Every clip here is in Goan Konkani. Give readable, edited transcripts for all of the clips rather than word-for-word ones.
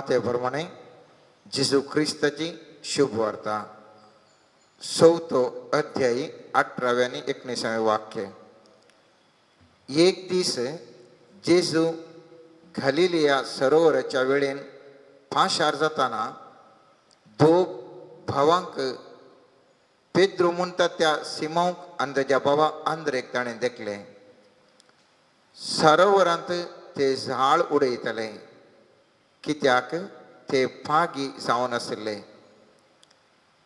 माते प्रमाणे जेजू क्रिस्ताची शुभवार्ता चवथो अध्यायी 18व्या आनी 19वें वाक्य. एक दीस जेजू गालिलिया सरोवराच्या वेळेन पाशार जाताना दोग भावांक पेद्रू म्हणटा त्या सिमांवक आनी ताच्या बाबा आंद्रेक ताणें देखलें. सरोवरांत ते झाड उडयतले कित्याक ते पागी जावन आशिल्ले.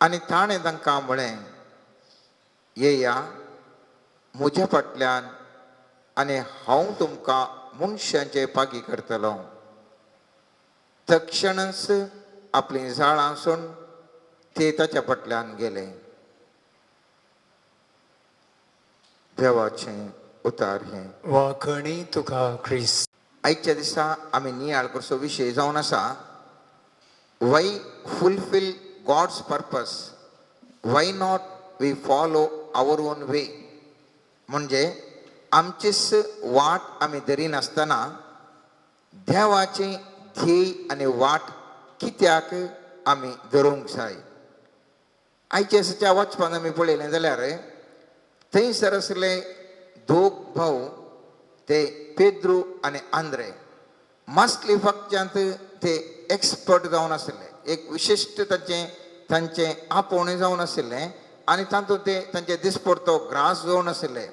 आनी ताणें तांकां म्हळें, येया म्हज्या फाटल्यान आनी हांव तुमकां मनशांचे पागी करतलो. तक्षणच आपलीं जाळां सोडून ते ताच्या फाटल्यान गेले. देवाचें उतार हें. वाखणी तुका क्रिस्त. आयच्या दिसा आमी नियाळ करचो विशय जावन आसा, why fulfil God's purpose, why not we follow our own way. म्हणजे आमचीच वाट आमी धरिनासतना देवाचें ध्येय आनी वाट कित्याक आमी धरूंक जाय. आयच्या दिसाच्या वाचपान आमी पळयलें जाल्यार थंयसर आसले दोग भाव, ते पेद्रू आनी आंद्रे. मासली फकच्यांत ते एक्सपर्ट जावन आशिल्ले, एक विशिश्ट तांचें तांचें आपोवणें जावन आशिल्लें आनी तातूंत ते तांचे दिसपडतो ग्रास जावन आशिल्ले.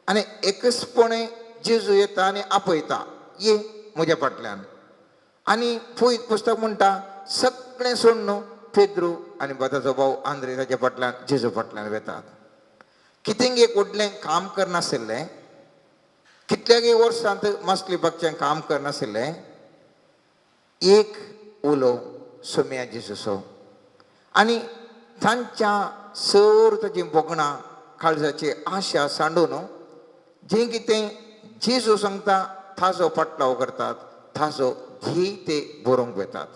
आनी एकसपणे जेजू येता आनी आपयता, ये म्हज्या फाटल्यान. आनी पवित्र पुस्तक म्हणटा सगळें सोडून पेद्रू आनी ताचो भाव आंद्रे ताच्या फाटल्यान जेजू फाटल्यान वेतात. कितेंय एक व्हडलें काम करनाशिल्लें, कितल्यागी वर्सांत मासली बागचें काम करनाशिल्लें, एक उलो सोम्या जेजूचो आनी तांच्या सर ताची भोगणां काळजाची आशा सांडून जें कितें जेजू सांगता ताजो फाटलाव करतात, ताजो ध्येय ते बरोवंक वेतात.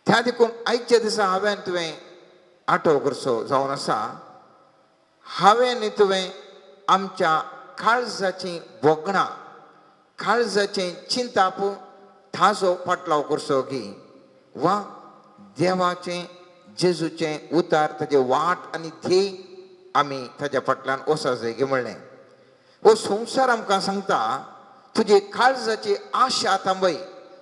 त्या देखून आयच्या दिसा हांवें तुवें आठव करचो जावन आसा, हांवें आनी तुवें आमच्या काळजाचीं भोगणां, काळजाचें चिंताप ताजो फाटलाव करचो की वा देवाचें जेजूचें उतार ताजें वाट आनी ध्येय आमी ताज्या फाटल्यान वचूंक जाय की म्हणलें. हो संवसार आमकां सांगता तुजी काळजाची आशा थांबय,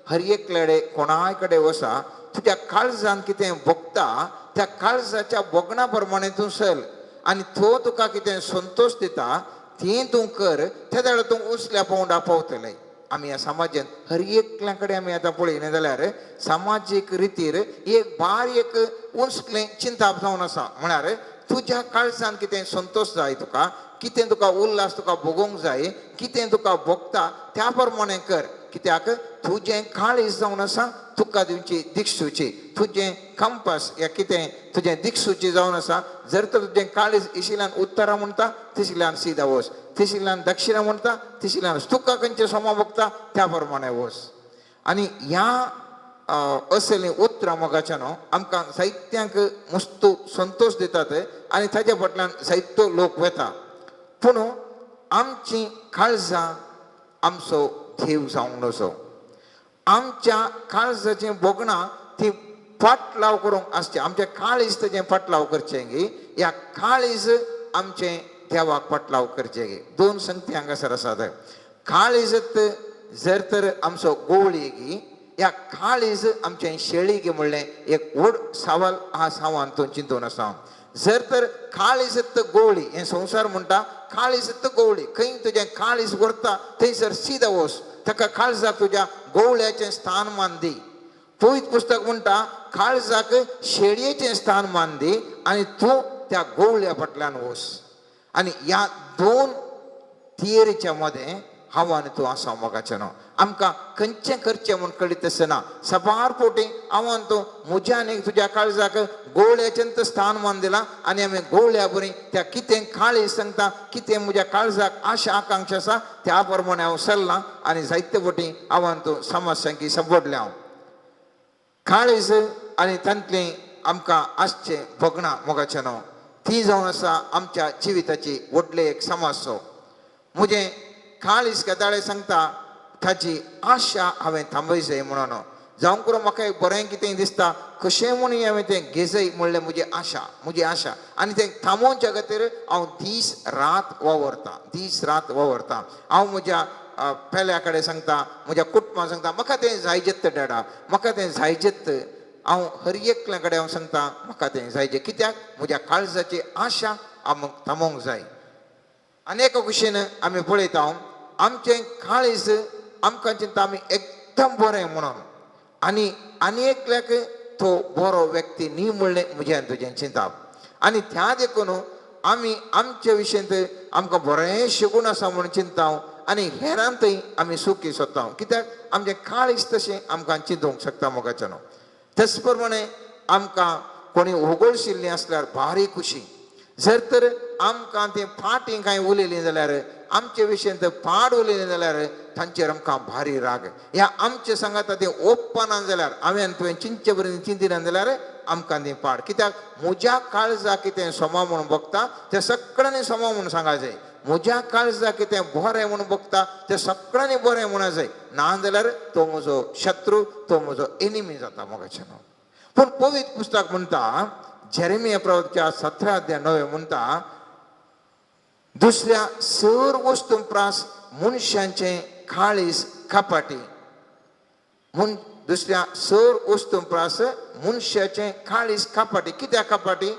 हर एकल्याडे कोणाय कडेन वसा, तुज्या काळजान कितें भोगता त्या काळजाच्या भोगणा प्रमाणे तूं चल आनी तो तुका कितें संतोश दिता तें तूं कर, त्या वेळार तूं उंचल्या पावंडा पावतलें. आमी ह्या समाजांत हर एकल्या कडेन आमी आतां पळयलें जाल्यार समाजीक रितीर एक बारीक उंचलें चिंताप जावन आसा. म्हळ्यार तुज्या काळजान कितें संतोश जाय तुका, कितें तुका उल्हास तुका भोगोवंक जाय, कितें तुका भोगता त्या प्रमाणे कर, कित्याक तुजें काळीज जावन आसा तुका दिवची दिक्षुची, तुजें कंपास या कितें तुजें दिक्षुची जावन आसा. जर तर तुजें काळीज इशिल्यान उत्तरा म्हणटा तिशिल्यान सीधा वच, तिशिल्यान दक्षिणा म्हणटा तिशिल्यान, तुका खंयचें सोमा भोगता त्या प्रमाणे वच. आनी ह्या असलीं उतरां मोगाच्या न्हू आमकां साहित्यांक मुस्तू संतोश दितात आनी ताच्या फाटल्यान जायतो लोक वेता. पूण आमचीं काळजां आमचो देव जावंक नजो, आमच्या काळजाचीं भोगणां ती फाटलाव करूंक आसचें, आमचें काळीज ताचें फाटलाव करचें गी, ह्या काळीज आमचें देवाक फाटलाव करचें गी. दोन संगती हांगासर आसात. काळीज जर तर आमचो गोवळी गी, ह्या काळीज आमचें शेळी गी म्हणलें एक व्हड सवाल आहा सावान तूं चिंतून आसा. जर तर काळीज गोवळी, हें संवसार म्हणटा काळीज गोवळी, खंय तुजें काळीज व्हरता थंयसर सीधा वच, ताका काळजाक तुज्या गोवळ्याचें स्थान मान दी. पवित्र पुस्तक म्हणटा काळजाक शेळयेचें स्थान मान दी आनी तूं त्या गोवळ्या फाटल्यान वच. आनी ह्या दोन थियरीच्या मदें हांव आनी तूं आसा मोगाचें न्हू. आमकां खंयचें करचें म्हूण कळीत आसना. साबार फावटी हांव आनी तूं म्हज्या आनी तुज्या काळजाक गोवळ्याचें स्थान मान दिलां आनी आमी गोवळ्या बरी त्या कितें काळीज सांगता, कितें म्हज्या काळजाक आशा आकांक्षा आसा त्या प्रमाणे हांव चल्लां आनी जायते फावटी हांव आनी तूं समस्यांकी सांपडलें. हांव काळीज आनी तांतलें आमकां आसचें भोगणां मोगाचें न्हू ती जावन आसा आमच्या जिविताची व्हडली एक समस्या. म्हजें काळीज गदाळे सांगता ताची आशा हांवें थांबय जाय म्हणून. जावं करून म्हाका एक बरें कितें दिसता कशें म्हणून हांवें तें घेजय म्हणलें म्हजी आशा, म्हजी आशा. आनी तें थांबोवच्या खातीर हांव दीस रात वावरतां, दीस रात वावरतां. हांव म्हज्या पेल्या कडेन सांगता, म्हज्या कुटुंबाक सांगता, म्हाका तें जायजेत डॅडा, म्हाका तें जायजेत. हांव हर एकल्या कडेन हांव सांगता म्हाका तें जायजें, कित्याक म्हज्या काळजाची आशा आमकां थांबोवंक जाय. आनी एका कुशीन आमी पळयता आमचें काळीज आमकां चिंता आमी एकदम बरें म्हणून, आनी आनी एकल्याक तो बरो व्यक्ती न्ही म्हणलें म्हजें आनी तुजें चिंताप. आनी त्या देखून आमी आमचे विशयंत आमकां बरें शिकून आसा म्हणून चिंता आनी हेरांतय आमी सुखी सोदता, कित्याक आमचें काळीज तशें आमकां चिंतूंक शकता मोगाच्यान. तेच प्रमाणे आमकां कोणी उगडशिल्लीं आसल्यार भारी खुशी. जर तर आमकां तें फाटीं कांय उलयलीं जाल्यार, आमचे विशयंत पाड उलयलीं जाल्यार तांचेर आमकां भारी राग. ह्या आमचे सांगाता तें ओप्पना जाल्यार, हांवें तुवें चिंतचे बरें चिंतिना जाल्यार आमकां तें पाड, कित्याक म्हज्या काळजा कितें सोमा म्हणून बगता तें सगळ्यांनी सोमा म्हणून सांगा जाय, म्हज्या काळजा कितें बरें म्हणून बगता तें सगळ्यांनी बरें म्हणा जाय, ना जाल्यार तो म्हजो शत्रू, तो म्हजो एनिमी जाता मोगाचें. पूण पवित्र पुस्तक म्हणटा जेरेमिया प्रवक्त्या 17 अध्याय 9 म्हणटा, दुसऱ्या सर वस्तू प्रास मनशांचें काळीज कपाटी. म्हूण दुसऱ्या सर वस्तू प्रास मनशाचें काळीज कपाटी. कित्याक कपाटी?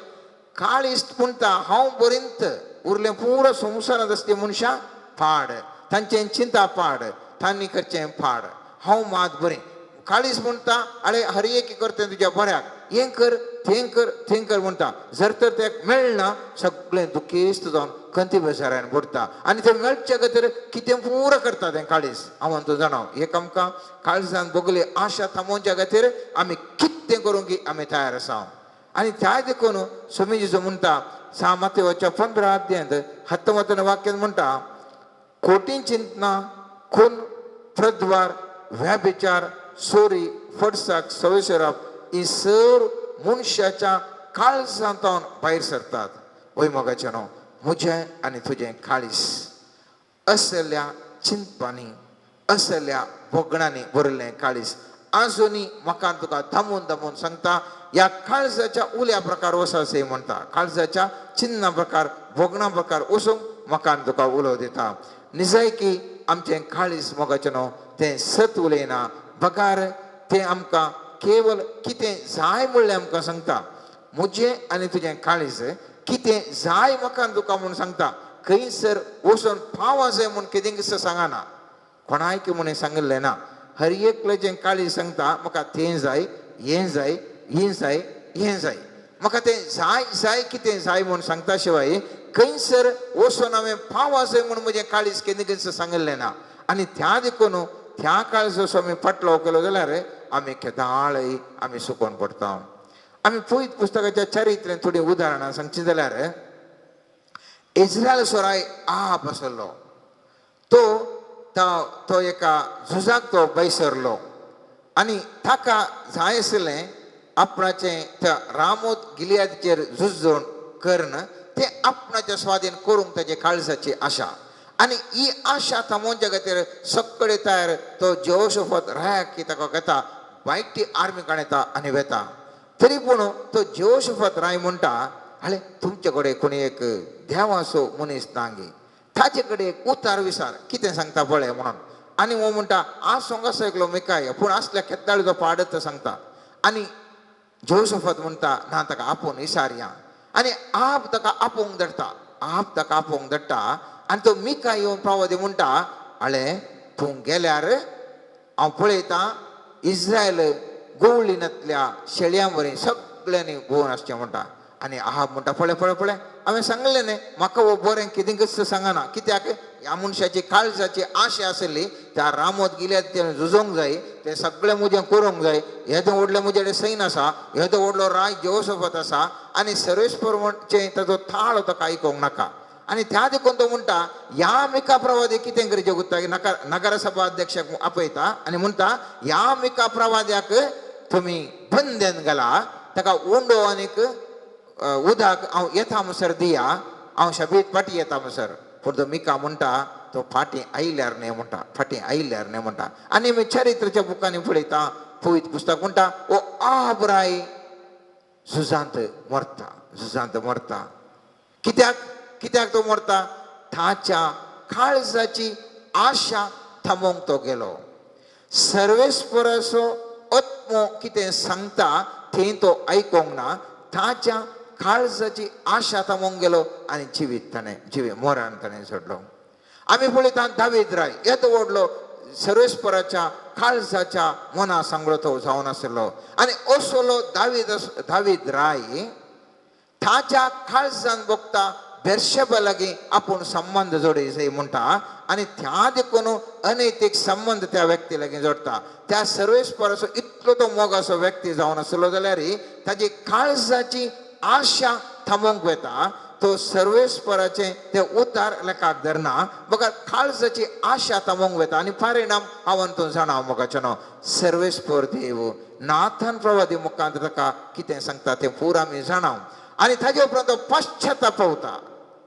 काळीज म्हणटा हांव बरींत, उरलें पुरो संवसारांत आसली मनशां पाड, तांचें चिंता पाड, तांणी करचें पाड, हांव मात बरें. काळीज म्हणटा आरे हर एक करतें तुज्या बऱ्याक, हें कर तें कर तें कर म्हणटा. जर तर तें मेळना सगळें दुखेस्त जावन खंती बेजारान बुडटा आनी तें मेळचे खातीर कितें पुरो करता तें काळीज. हांव तूं जाणा एक आमकां काळजान बगली आशा थांबोवच्या खातीर आमी कितें करूंक आमी तयार आसा. आनी त्या देखून स्वामीजी जो म्हणटा सा मातेवाच्या 15 अध्यायांत 19 वाक्यान म्हणटा, खोटी चिंतना, खून, प्रद्वार, व्याभिचार, चोरी, फडसाक, सवेसरप ही सर मनशाच्या काळजांतून भायर सरतात. वय मोगाचें न्हू, म्हजें आनी तुजें काळीज असल्या चिंतपांनी, असल्या भोगणांनी भरिल्लें काळीज आजुनी म्हाका तुका दामून दामून सांगता, ह्या काळजाच्या उल्या प्रकार वचसे म्हणटा, काळजाच्या चिन्ना प्रकार, भोगणा प्रकार वचूंक म्हाका तुका उलो दिता. निजायकी आमचें काळीज मोगाचें न्हू तें सत उलयना, बगार तें आमकां केवल कितें जाय म्हणलें आमकां सांगता. म्हजें आनी तुजें काळीज कितें जाय म्हाका तुका म्हूण सांगता, खंयसर वचून पाव जाय म्हूण कितें सांगना, कोणायक म्हूण सांगिल्लें ना. हर एकल्याचें काळीज सांगता म्हाका तें जाय, हें जाय, हें जाय, हें जाय, म्हाका तें जाय जाय कितें जाय म्हूण सांगता शिवाय खंयसर वचून हांवें पाव जाय म्हूण म्हजें काळीज केन्ना खंयसर सांगिल्लें ना. आनी त्या देखून त्या काळजाचो आमी फाटलो केलो जाल्यार आमी केदाळय आमी सुकोवन पडटा. आमी पवित्र पुस्तकाच्या चरित्रेन थोडीं उदाहरणां सांगचीं जाल्यार इस्रायल सोराय आप आसलो, तो तो एका झुजाक तो बैसरलो आनी ताका जाय आसलें आपणाचें त्या रामोत गिलियादचेर झुजून करून तें आपणाच्या स्वाधीन करूंक ताजे काळजाची आशा. आनी ही आशा थांबोवच्या खातीर सगळे तयार तो जेहोशफात रायाक की ताका घेता, वायटी आर्मी काडटा आनी वेता. तरी पूण तो जेहोशफात राय म्हणटा, आले तुमचे कडेन कोणी एक देवाचो मनीस नांगी, ताचे कडेन एक उतार विसार कितें सांगता पळय म्हणून. आनी हो म्हणटा आज सोंगासो एकलो मिकाय, पूण आसल्या खेताळी तो पाडत सांगता. आनी जेहोशफात म्हणटा ना ताका आपोवन विसारया, आनी आप ताका आपोवंक धाडटा, आप ताका आपोवंक धाडटा. आनी तो मिका येवन प्रवादी म्हणटा, आळे तूं गेल्यार हांव पळयतां इस्रायल गोवळीनांतल्या शेळयां वरी सगळ्यांनी गोवन आसचें म्हणटा. आनी आहा म्हणटा पळय पळय पळय हांवें सांगलें न्ही म्हाका हो बरें कितें कसं सांगना, कित्याक ह्या मनशाची काळजाची आशा आसली त्या रामोत गेल्यार तें झुजोंक जाय, तें सगळें म्हजें करूंक जाय, येदो व्हडलें म्हजे कडेन सैन आसा, येदो व्हडलो राय जेहोशफात आसा आनी सर्वेस्परचें ताजो थाळ ताका आयकोंक नाका. आनी त्या देखून तो म्हणटा ह्या मिका प्रवादी कितें करचें गुत्ता नगरसभा अध्यक्षाक आपयता आनी म्हणटा ह्या मिका प्रवाद्याक तुमी बंदेन घाला, ताका उंडो आनीक उदक हांव येता म्हणसर दिया, हांव शबीत फाटीं येता म्हणसर. पूण तो मिका म्हणटा तो फाटीं आयल्यार न्हय म्हणटा, फाटीं आयल्यार न्हय म्हणटा. आनी आमी चरित्राच्या बुकांनी पळयता पवित्र पुस्तक म्हणटा ओ आबराय झुजांत मरता, झुजांत मरता. कित्याक कित्याक तो मरता? ताच्या काळजाची आशा थांबोवंक तो गेलो. सर्वेस्पराचो आत्मो कितें सांगता थंय तो आयकोंक ना, ताच्या काळजाची आशा थांबोवंक गेलो आनी जिवीत ताणें जिवी मरण ताणें सोडलो. आमी पळयता दावीद राय येदो व्हडलो सर्वेस्पराच्या काळजाच्या मना सांगलो तो जावन आशिल्लो आनी असलो दावीद दावीद राय ताच्या काळजान भोगता बेर्शेबा लागीं आपूण संबंद जोडी जाय म्हणटा आनी त्या देखून अनैतीक संबंद त्या व्यक्ती लागीं जोडटा. त्या सर्वेस्पराचो इतलो तो मोगाचो व्यक्ती जावन आसलो जाल्यार ताजी काळजाची आशा थांबोवंक वता. तो सर्वेस्पराचें ते उतार लेखाक धरना बगर काळजाची आशा थांबोवंक वता आनी परिणाम हांव तूं जाणा मोगाचें सर्वेस्पर देव नाथन प्रवादी मुखांत ताका कितें सांगता तें पूर आमी जाणा. आनी ताजे उपरांत तो पश्चातापवता,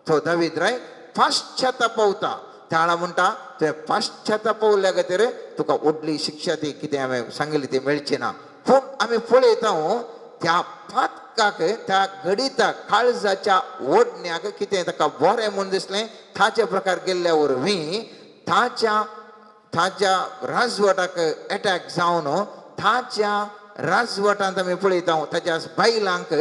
तो दावीद राय पश्चातापवता. त्याळा म्हणटा तुवें पश्चातापवल्या खातीर तुका व्हडली शिक्षा ती कितें हांवें सांगिल्ली ती मेळची ना. पूण आमी पळयता त्या पातकाक त्या घडिताक काळजाच्या ओडण्याक कितें ताका बरें म्हूण दिसलें ताचे प्रकार गेल्ल्या वरवीं ताच्या ताच्या राजवटाक एटॅक जावन ताच्या राजवटांत आमी पळयता ताच्या बायलांक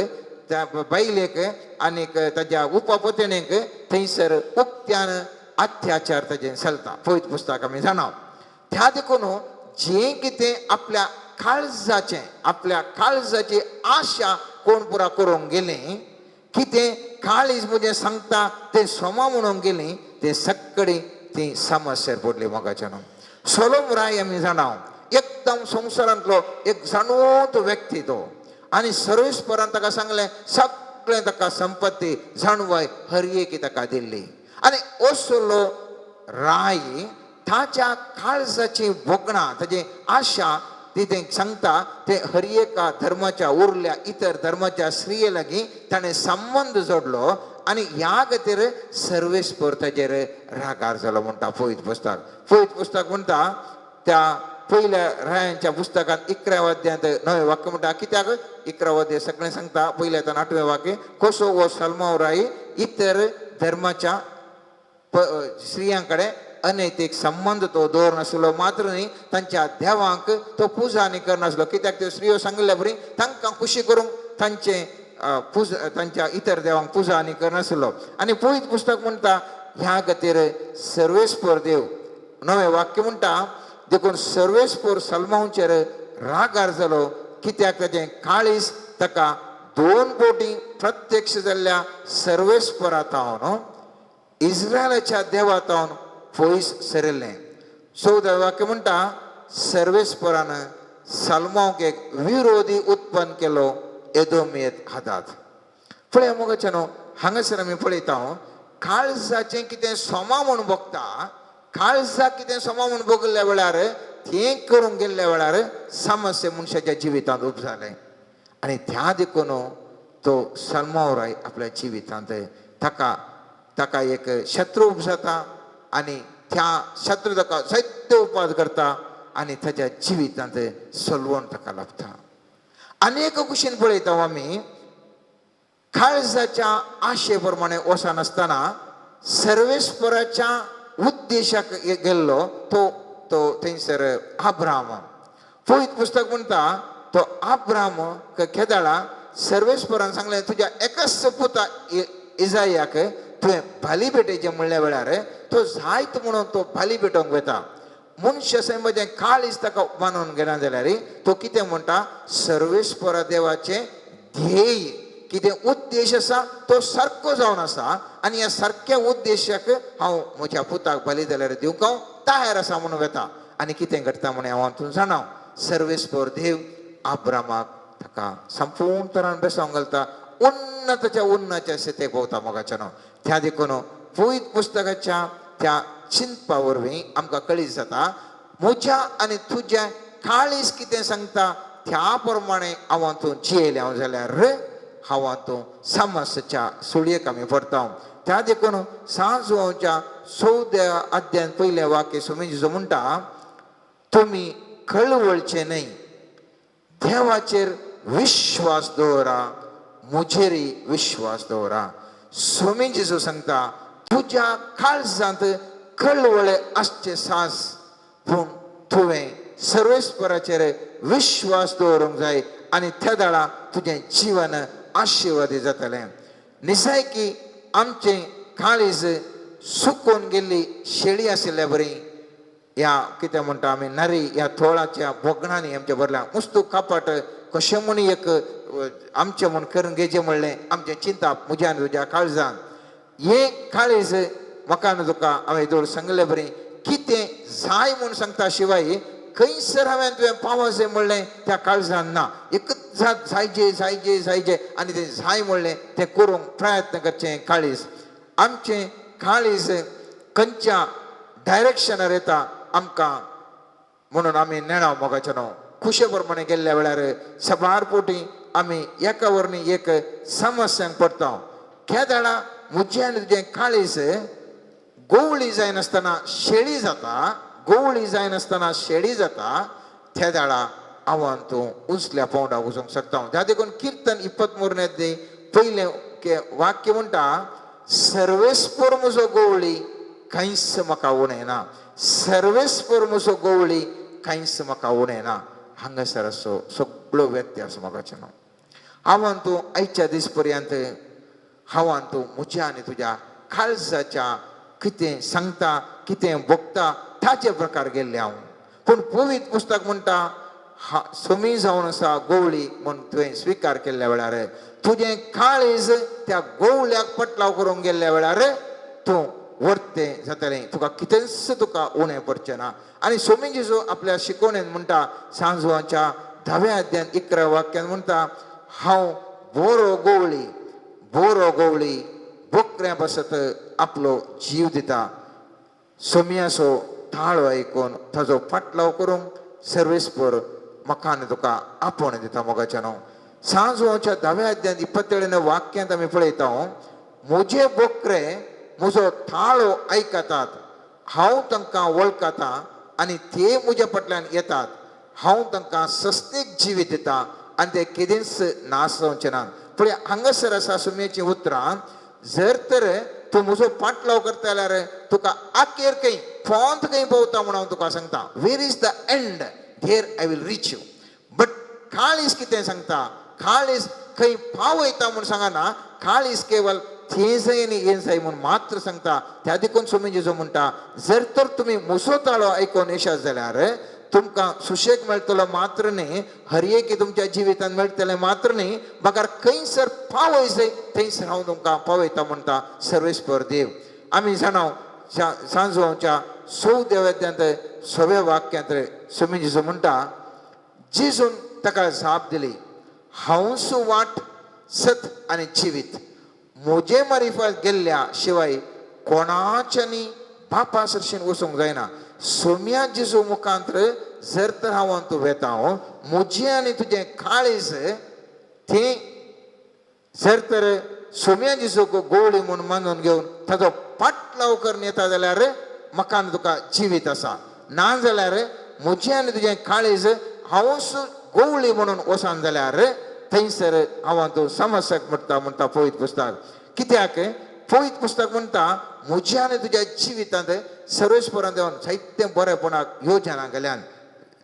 त्या बायलेक आनीक ताज्या उपपत्नीक थंयसर उक्त्यान अत्याचार ताजेर चलता. पवित्र पुस्तक आमी जाणा. त्या देखून जें कितें आपल्या काळजाचें आपल्या काळजाची आशा कोण पुरा करूंक गेली, कितें काळीज म्हजें सांगता तें सोमा म्हणूंक गेली, तें सगळी ती समस्येर पडली मोगाच्यान. सोलोम राय आमी जाणा एकदम संवसारांतलो एक जाणवंत व्यक्ती तो आनी सर्वेस्परान ताका सांगलें सगळें ताका संपत्ती जाणवय हर एक ताका दिल्ली. आनी असलो राय ताच्या काळजाची भोगणां ताजी आशा ती तें सांगता ते हर एका धर्माच्या उरल्या इतर धर्माच्या स्त्रिये लागीं ताणें संबंद जोडलो आनी ह्या खातीर सर्वेस्पर ताजेर रागार जालो म्हणटा पवित्र पुस्तक. पवित्र पुस्तक म्हणटा त्या पयल्या रायांच्या पुस्तकांत 11 अध्यायांत 9 वाक्य म्हणटा. कित्याक 11 अध्याय सगळें सांगता पयल्या 8वें वाक्य कसो हो सलमाव राय इतर धर्माच्या स्त्रियां कडेन अनैतीक संबंद तो दवरनासलो, मात्र न्ही तांच्या देवांक तो पुजा आनी करनासलो. कित्याक त्यो स्त्रियो सांगिल्ल्या बरी तांकां खुशी करूंक तांचे पुजा तांच्या इतर देवांक पुजा आनी करनासलो. आनी पवित्र पुस्तक म्हणटा ह्या खातीर सर्वेस्पर देव 9वें वाक्य म्हणटा देखून सर्वेस्पर सलमांचेर रागार जालो कित्याक ताजें काळीज ताका 2 बोटी प्रत्यक्ष जाल्ल्या सर्वेस्परा तावन इस्रायलाच्या देवा तावन पयस सरिल्लें. 14 वाक्य म्हणटा सर्वेस्परान सलमांक एक विरोधी उत्पन्न केलो एदोमियत हातात. पळय मोगाचें न्हू हांगासर आमी पळयता काळजाचें कितें सोमा म्हूण भोगता, काळजाक कितें सोमा म्हूण भोगल्ल्या वेळार तें करूंक गेल्ल्या वेळार समस्या मनशाच्या जिवितांत उब जालें आनी त्या देखून तो सलमाव राय आपल्या जिवितांत ताका ताका एक शत्रू उब जाता आनी त्या शत्रू ताका जायते उपाद करता आनी ताच्या जिवितांत सलवण ताका लाभता. आनी एक कुशीन पळयता आमी काळजाच्या आशे प्रमाणे वचनासतना सर्वेस्पराच्या उद्देशाक गेल्लो तो तो थंयसर आब्राम. पवित्र पुस्तक म्हणटा तो आब्राम केदाळा सर्वेस्परान सांगलें तुज्या एकाच पुता इजायाक तुवें भाली भेटेचें म्हणल्या वेळार तो जायत म्हणून तो भाली भेटोवंक वता. मनशा सैमाचें काळीज ताका मानून घेना जाल्यार तो कितें म्हणटा सर्वेस्परा देवाचें ध्येय कितें उद्देश आसा तो सारको जावन आसा आनी ह्या सारक्या उद्देशाक हांव म्हज्या पुताक बली जाल्यार दिवंक हांव तयार आसा म्हणून वता. आनी कितें घडटा म्हणून हांव हातूंत जाणा सर्वेस्पर देव आब्रामाक ताका संपूर्ण तरान बेसावंक घालता उन्नताच्या उन्नताच्या स्थितीक पावता मोगाच्या न्हू. त्या देखून पवित्र पुस्तकाच्या त्या चिंतपा वरवीं आमकां कळीत जाता म्हज्या आनी तुज्या काळीज कितें सांगता त्या प्रमाणे हांव तूं जियेलें हांव जाल्यार हांव तूं समस्याच्या सुळयेक आमी पडटा. त्या देखून सांजवाच्या 14 अध्यायान पयलें वाक्य स्वामीजीचो म्हणटा तुमी कळवळचे न्हय देवाचेर विश्वास दवरा, म्हजेरय विश्वास दवरा. स्वामी जेजू सांगता तुज्या काळजांत कळवळे आसचे सास, पूण तुवें सर्वेस्पराचेर विश्वास दवरूंक जाय आनी त्या दाळा तुजें जिवन आशिर्वादी जातलें. निजायकी आमचें काळीज सुकून गेल्ली शेळी आशिल्ल्या बरी, ह्या कितें म्हणटा आमी नरी ह्या थोळाच्या भोगणांनी आमच्या भरल्या मुस्तू कपाट कशें म्हूण एक आमचें म्हूण करून घेवचें म्हणलें आमचें चिंताप म्हज्या आनी तुज्या काळजान. हें काळीज म्हाका आनी तुका हांवें दोळ सांगले बरी कितें जाय म्हूण सांगता शिवाय खंयसर हांवें तुवें पावोवचें म्हणलें त्या काळजान ना. एकच जात जायजे जायजे जायजे आनी तें जाय म्हणलें तें करूंक प्रयत्न करचें काळीज. आमचें काळीज खंयच्या डायरेक्शनार येता आमकां म्हणून आमी नेणा मोगाचें न्हू. खुशे प्रमाणे गेल्ल्या वेळार सबार पोटी आमी एका वरनी एक समस्यांक पडटा. केदाळा म्हजें आनी तुजें काळीज गोवळी जायनासतना शेळी जाता, गोवळी जायनासतना शेळी जाता, त्या दाळा आव्हान तूं उंचल्या पावंडाक वचूंक शकता. त्या देखून किर्तन 23 पयलें वाक्य म्हणटा सर्वेस्पर म्हजो गोवळी कांयच म्हाका उणें ना, सर्वेस्पर म्हजो गोवळी कांयच म्हाका उणें ना. हांगासर असो सगळो व्यत्यास म्हाका न्हू. हांवान तूं आयच्या दीस पर्यंत हांवान तूं म्हज्या आनी तुज्या काळजाच्या कितें सांगता कितें भोगता ताचे प्रकार गेल्ले हांव. पूण पवित्र पुस्तक म्हणटा समी जावन आसा गोवळी म्हूण तुवें स्विकार केल्ल्या वेळार तुजें काळीज त्या गोवळ्याक पटलाव करूंक गेल्ल्या वेळार तूं वर्तें जातलें, तुका कितेंच तुका उणें पडचें ना. आनी स्वामी जेजू आपल्या शिकवणेन म्हणटा सांजवाच्या 10व्या अध्यायान 11 वाक्यान म्हणटा हांव बोरो गोवळी, बोरो गोवळी बोकऱ्या पासत आपलो जीव दिता. सोमियाचो ताळो आयकून ताजो फाटलाव करूंक सर्वेस्पर म्हाका आनी तुका आपोवणें दिता मोगाचें न्हू. सांजवाच्या 10व्या अध्यायान 27 वाक्यांत आमी पळयता म्हजे बोकरे म्हजो ताळो आयकतात, हांव तांकां वळखता आनी ते म्हज्या फाटल्यान येतात, हांव तांकां सस्तीक जिवीत दिता आनी ते केदींच नाश जावचे नात. पळय हांगासर आसा सुम्याचीं उतरां, जर तर तूं म्हजो पाटलाव करता जाल्यार तुका आखेर खंय पोंत खंय पावता म्हूण हांव तुका सांगता. Where is the end there I will reach you. But काळीज कितें सांगता, काळीज खंय पावयता म्हूण सांगना, काळीज केवल थंय जाय आनी हें जाय म्हूण मात्र सांगता. त्या देखून स्वामी जेजू म्हणटा जर तर तुमी म्हजो ताळो आयकून येशात जाल्यार तुमकां सुशेग मेळटलो मात्र न्ही, हर एक तुमच्या जिवितांत मेळटलें मात्र न्ही, बगर खंयसर पावय जाय थंयसर हांव तुमकां पावयता म्हणटा सर्वेस्पर देव. आमी जाणा सांजवाच्या 14व्या 6व्या वाक्यांत स्वामी जेजू म्हणटा जेजून ताका जाप दिली हांवच वाट सत आनी जिवीत, म्हजे मारिफात गेल्ल्या शिवाय कोणाच्यानी बापा सरशीन वचूंक जायना. सोम्या जेजू मुखांत जर तर हांव तूं वेता म्हजें आनी तुजें काळीज तें जर तर सोम्या जेजूक गोवळी म्हूण मानून घेवन ताजो पाटलाव करून येता जाल्यार म्हाका आनी तुका जिवीत आसा, ना जाल्यार म्हजें आनी तुजें काळीज हांवच गोवळी म्हणून वचन जाल्यार थंयसर हांव तूं समस्याक म्हणटा म्हणटा पवित्र पुस्तक. कित्याक पवित्र पुस्तक म्हणटा म्हज्या आनी तुज्या जिवितांत सर्वेस्परान देवान जायते बरेपणाक योजना केल्यान.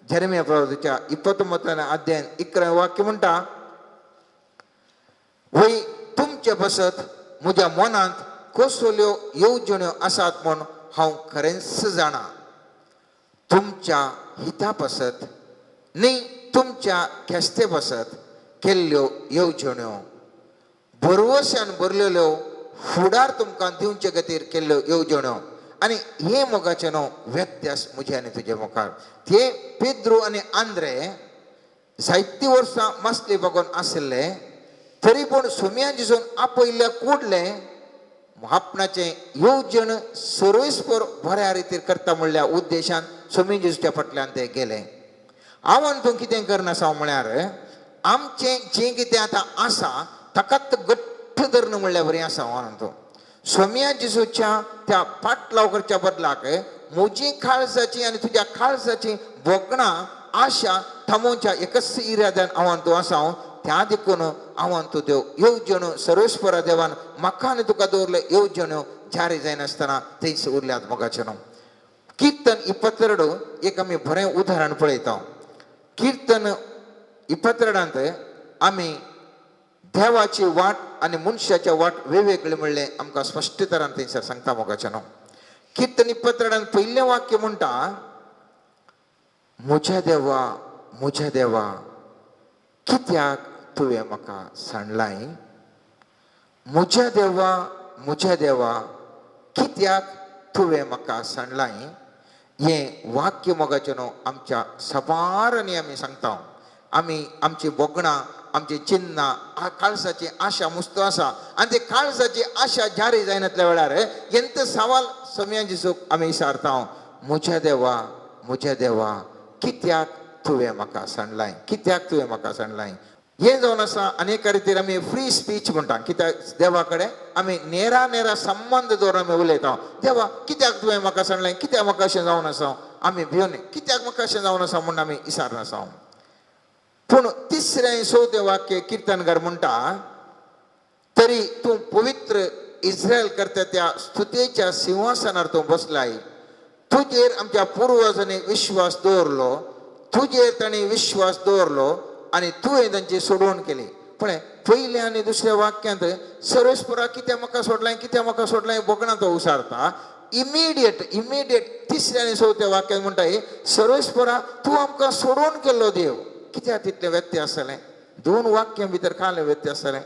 जेरेमिया प्रवासाच्या 29 अध्यायान 11 वाक्य म्हणटा वय तुमचे बसत म्हज्या मनांत कसल्यो येवजण्यो आसात म्हूण हांव खरेंच जाणा, तुमच्या हिता पासत न्ही तुमच्या खेस्ते पासत केल्ल्यो येवजण्यो, भरवश्यान भरलेल्यो फुडार तुमकां दिवचे खातीर केल्ल्यो येवजण्यो. आनी हे मोगाचें न्हू व्यत्यास म्हजे आनी तुजे मुखार. ते पेद्रू आनी आंद्रे जायतीं वर्सां मासली बगोन आशिल्ले तरी पूण सोम्या जेजून आपयल्ल्या कुडले आपणाचें येवजण सर्वेस्पर बऱ्या रितीर करता म्हणल्या उद्देशान सोम्या जेजूच्या फाटल्यान ते गेले. हांव तूं कितें करना म्हळ्यार आमचें जें कितें आतां आसा ताकाच घट्ट धरून म्हणल्यार बरें आसा. हांव तूं सोम्या जेजूच्या त्या पाटलाव करच्या बदलाक म्हजी काळजाची आनी तुज्या काळजाची भोगणां आशा थांबोवच्या एकच इराद्यान हांव तूं आसा. त्या देखून हांव तूं देव येवजण्यो सर्वेस्परा देवान म्हाका आनी तुका दवरले येवजण्यो जारी जायनासतना थंयच उरल्यात मोगाचें न्हू. कीर्तन 22 एक आमी बरें उदाहरण पळयता. कीर्तन 22 आमी देवाची वाट आनी मनशाच्या वाट वेगवेगळी म्हणलें आमकां स्पश्ट तरान थंयसर सांगता मोगाचें न्हू. कीर्तन 22 पयलें वाक्य म्हणटा, म्हज्या देवा म्हज्या देवा कित्याक तुवें म्हाका सांडलाय, म्हज्या देवा म्हज्या देवा कित्याक तुवें म्हाका सांडलाय. हें वाक्य मोगाचें न्हू आमच्या साबारांनी आमी सांगता. आमी आमची भोगणां आमची चिन्नां काळसाची आशा मुस्तो आसा आनी ते काळसाची आशा जारी जायनातल्या वेळार एंत सवाल समयांची चूक आमी विचारता, म्हज्या देवा म्हज्या देवा कित्याक तुवें म्हाका सांडलाय, कित्याक तुवें म्हाका सांडलाय. हें जावन आसा अनेक रितीर आमी फ्री स्पीच म्हणटा, कित्याक देवा कडेन आमी नेरा नेरा संबंद दवरून आमी उलयता. देवा कित्याक तुवें म्हाका सांडलाय, कित्याक म्हाका अशें जावन आसा, आमी भिवन कित्याक म्हाका अशें जावन आसा म्हूण आमी विचारनासा. पूण तिसरें चवथें वाक्य किर्तनकार म्हणटा, तरी तूं पवित्र इस्रायल करता त्या स्तुतेच्या सिंहासनार तूं बसलाय, तुजेर आमच्या पुर्वजांनी विश्वास दवरलो, तुजेर तांणी विश्वास दवरलो आनी तुवें तांची सोडवण केली. पळय पयल्या आनी दुसऱ्या वाक्यांत सर्वेस्परा कित्याक म्हाका सोडलाय, कित्याक म्हाका सोडलाय भोगणां तो उसारता. इमिडिएट इमिडिएट तिसऱ्या आनी चवथ्या वाक्यांत म्हणटा, सर्वेस्परा तूं आमकां सोडवण केल्लो देव. कित्याक तितलें व्यत्यास जालें? दोन वाक्यां भितर कालें व्यत्यास जालें.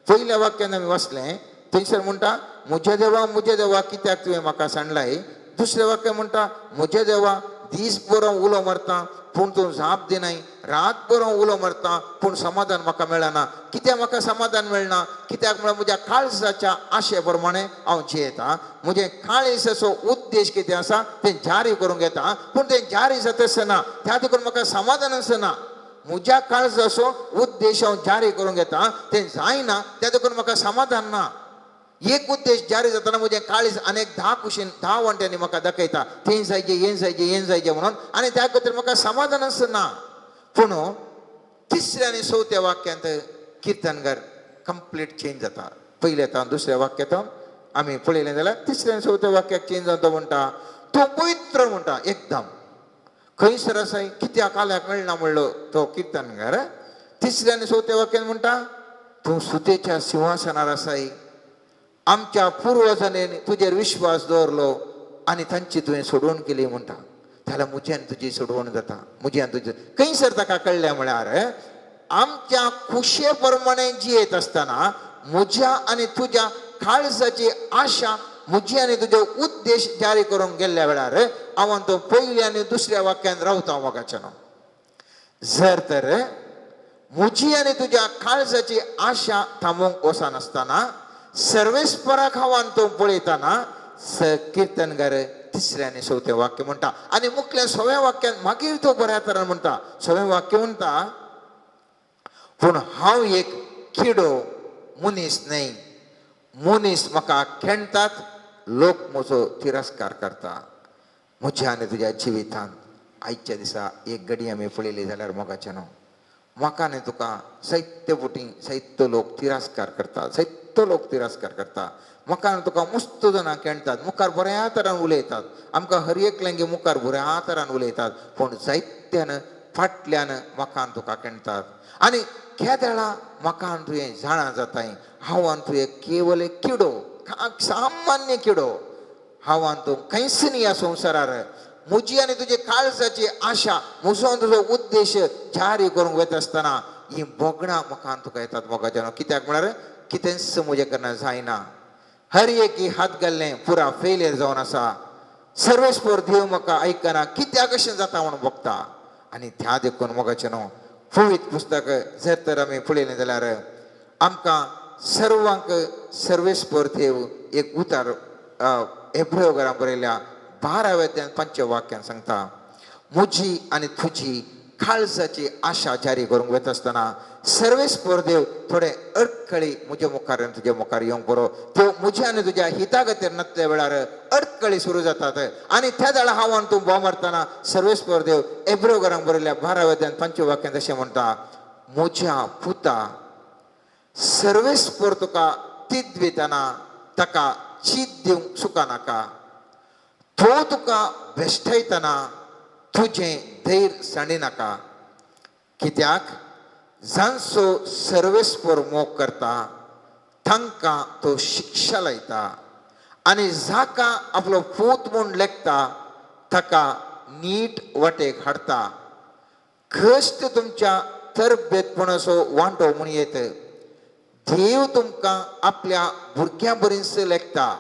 पयल्या वाक्यान आमी वाचलें थंयसर म्हणटा, म्हज्या देवा म्हज्या देवा कित्याक तुवें म्हाका सांडलाय. दुसरें वाक्य म्हणटा, म्हज्या देवा दीस बरो उलो मारता पूण तूं जाप दिनाय, रात बरो उलो मारता पूण समाधान म्हाका मेळना. कित्याक म्हाका समाधान मेळना? कित्याक म्हळ्यार म्हज्या काळजाच्या आशे प्रमाणे हांव जियेता, म्हजें काळजाचो उद्देश कितें आसा तें जारी करूंक येता, पूण तें जारी जाता आसना, त्या देखून म्हाका समाधान आसना. म्हज्या काळजाचो उद्देश हांव जारी करूंक येता तें जायना, त्या देखून म्हाका समाधान ना. एक उद्देश जारी जाताना म्हजें काळीज अनेक 10 कुशीन 10 वांट्यांनी म्हाका दाखयता, थंय जायचे हें जायचे हें जायचे म्हणून, आनी त्या खातीर म्हाका समाधान आसना. पूण तिसऱ्या आनी चवथ्या वाक्यांत किर्तनकार कंप्लीट चेंज जाता. पयल्या तावन दुसऱ्या वाक्यांत आमी पळयलें जाल्यार तिसऱ्या आनी चवथ्या वाक्याक चेंज जावन तो म्हणटा, तूं पवित्र म्हणटा एकदम. खंयसर आसाय कित्याक आल्याक मेळना म्हणलो तो किर्तनकार. तिसऱ्या आनी चवथ्या वाक्यांत म्हणटा, तूं सुतेच्या सिंहासनार आसाय, आमच्या पुर्वजांनी तुजेर विश्वास दवरलो आनी तांची तुवें सोडवण केली म्हणटा. जाल्यार म्हजी आनी तुजी सोडवण जाता, म्हजी आनी तुजी. खंयसर ताका कळ्ळें म्हळ्यार आमच्या खुशे प्रमाणे जियेत आसतना म्हज्या आनी तुज्या काळजाची आशा म्हजी आनी तुजो उद्देश जारी करूंक गेल्ल्या वेळार हांव तो पयल्या आनी दुसऱ्या वाक्यान रावता मोगाचें न्हू. जर तर म्हजी आनी तुज्या काळजाची आशा थांबोवंक वचनासतना सर्वेस्पराक हांवान तो पळयतना किर्तनकार तिसऱ्या आनी चवथें वाक्य म्हणटा आनी मुखल्या सव्या वाक्यान मागीर तो बऱ्या तरान म्हणटा. सव्या वाक्य म्हणटा, पूण हांव एक किडो मनीस न्हय, मनीस म्हाका खेणटात, लोक म्हजो तिरस्कार करता. म्हज्या आनी तुज्या जिवितांत आयच्या दिसा एक घडी आमी पळयली जाल्यार मोगाचें न्हू, म्हाका आनी तुका साहित्य फुटी साहित्य लोक तिरस्कार करता, साहित्य लोक तिरस्कार करता. म्हाका आनी तुका मस्त जाणां खेणटात, मुखार बऱ्या तरान उलयतात, आमकां हर एकल्यांगे मुखार बऱ्या तरान उलयतात, पूण जायत्यान फाटल्यान म्हाका आनी तुका खेणटात. आनी केदळा म्हाका आनी तुवें जाणा जाताय, हांव आनी तुवें केवल एक किडो, सामान्य किडो, हांव आनी तूं खंयच न्ही ह्या संवसारार. म्हजी आनी तुजी काळजाची आशा म्हजो आनी तुजो उद्देश जारी करूंक वता आसतना ही भोगणां म्हाका आनी तुका येतात मोगाच्या. कित्याक म्हळ्यार कितेंच म्हजें कडल्यान जायना, हर एक हात घाल्लें पुरा फेलियर जावन आसा. सर्वेस्पर देव म्हाका आयकना, कित्याक अशें जाता म्हूण भोगता. आनी त्या देखून मोगाचें न्हू पवित्र पुस्तक जर तर आमी पळयलें जाल्यार आमकां सर्वांक सर्वेस्पर देव एक उतार हेब्रेव घरां बरयल्या 12व्या अध्यायान 5व्या वाक्यान सांगता, म्हजी आनी तुजी काळजाची आशा जारी करूंक वता आसतना सर्वेस्पर देव थोडे अडखळी म्हज्या मुखार आनी तुज्या मुखार येवंक बरो. त्यो म्हज्या आनी तुज्या हिता खातीर नासल्या वेळार अडखळी सुरू जातात आनी त्या वेळार हांव आनी तूं बोव मारतना सर्वेस्पर देव एब्रोगरांक बरयल्या 12 अध्यायांत 5 वाक्यांत अशें म्हणटा, म्हज्या पुता सर्वेस्पर तुका तीत दितना ताका चीत दिवंक चुका नाका, तो तुका भेश्टयतना तुजें धैर्य सांडी नाका, कित्याक जांचो सर्वेस्पर मोग करता तांकां तो शिक्षा लायता आनी जाका आपलो पूत म्हूण लेखता ताका नीट वाटेक हाडटा. कश्ट तुमच्या तरबेतपणाचो वांटो म्हूण येत, देव तुमकां आपल्या भुरग्यां बरीच लेखता.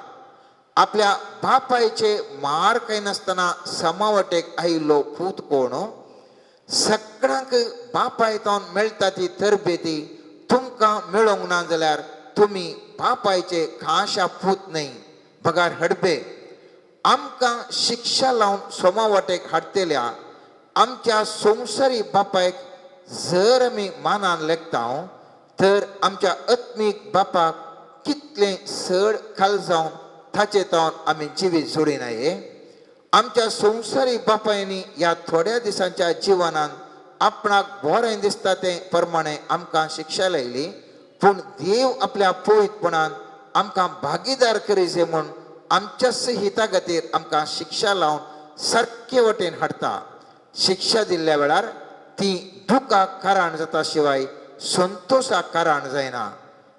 आपल्या बापायचे मार खायनासतना समावटेक आयिल्लो पूत कोण? सगळ्यांक बापाय तावन मेळटा ती तरबेती तुमकां मेळोंक ना जाल्यार तुमी बापायचे खाशा पूत न्हय बगार हडबे. आमकां शिक्षा लावन सोमावटेक हाडटल्या आमच्या संवसारी बापायक जर आमी मानान लेखता तर आमच्या आत्मीक बापाक कितलें चड खाल जावन ताचे तावन आमी जिवीत जोडिनाये. आमच्या संवसारी बापायनी ह्या थोड्या दिसांच्या जिवनान आपणाक बरें दिसता तें प्रमाणे आमकां शिक्षा लायली, पूण देव आपल्या पवित्रपणान आमकां भागीदार करीजे म्हूण आमच्याच हिता खातीर आमकां शिक्षा लावन सारके वटेन हाडटा. शिक्षा दिल्ल्या वेळार ती दुखाक कारण जाता शिवाय संतोशाक कारण जायना,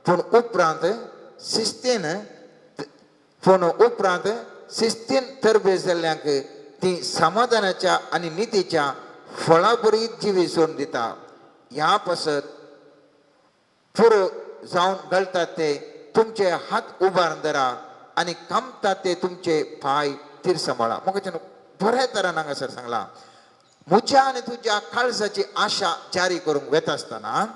पूण उपरांत शिस्तीन तरबेज जाल्ल्यांक ती समाधानाच्या आनी नितीच्या फळाबरीत जिवीत सोडून दिता. ह्या पासत पुरो जावन गळटात ते तुमचे हात उबारून धरा आनी कामतात ते तुमचे पांय तीर सांबाळा. म्हाका बऱ्या तरान हांगासर सांगलां, म्हज्या आनी तुज्या काळजाची आशा जारी करूंक वता आसतना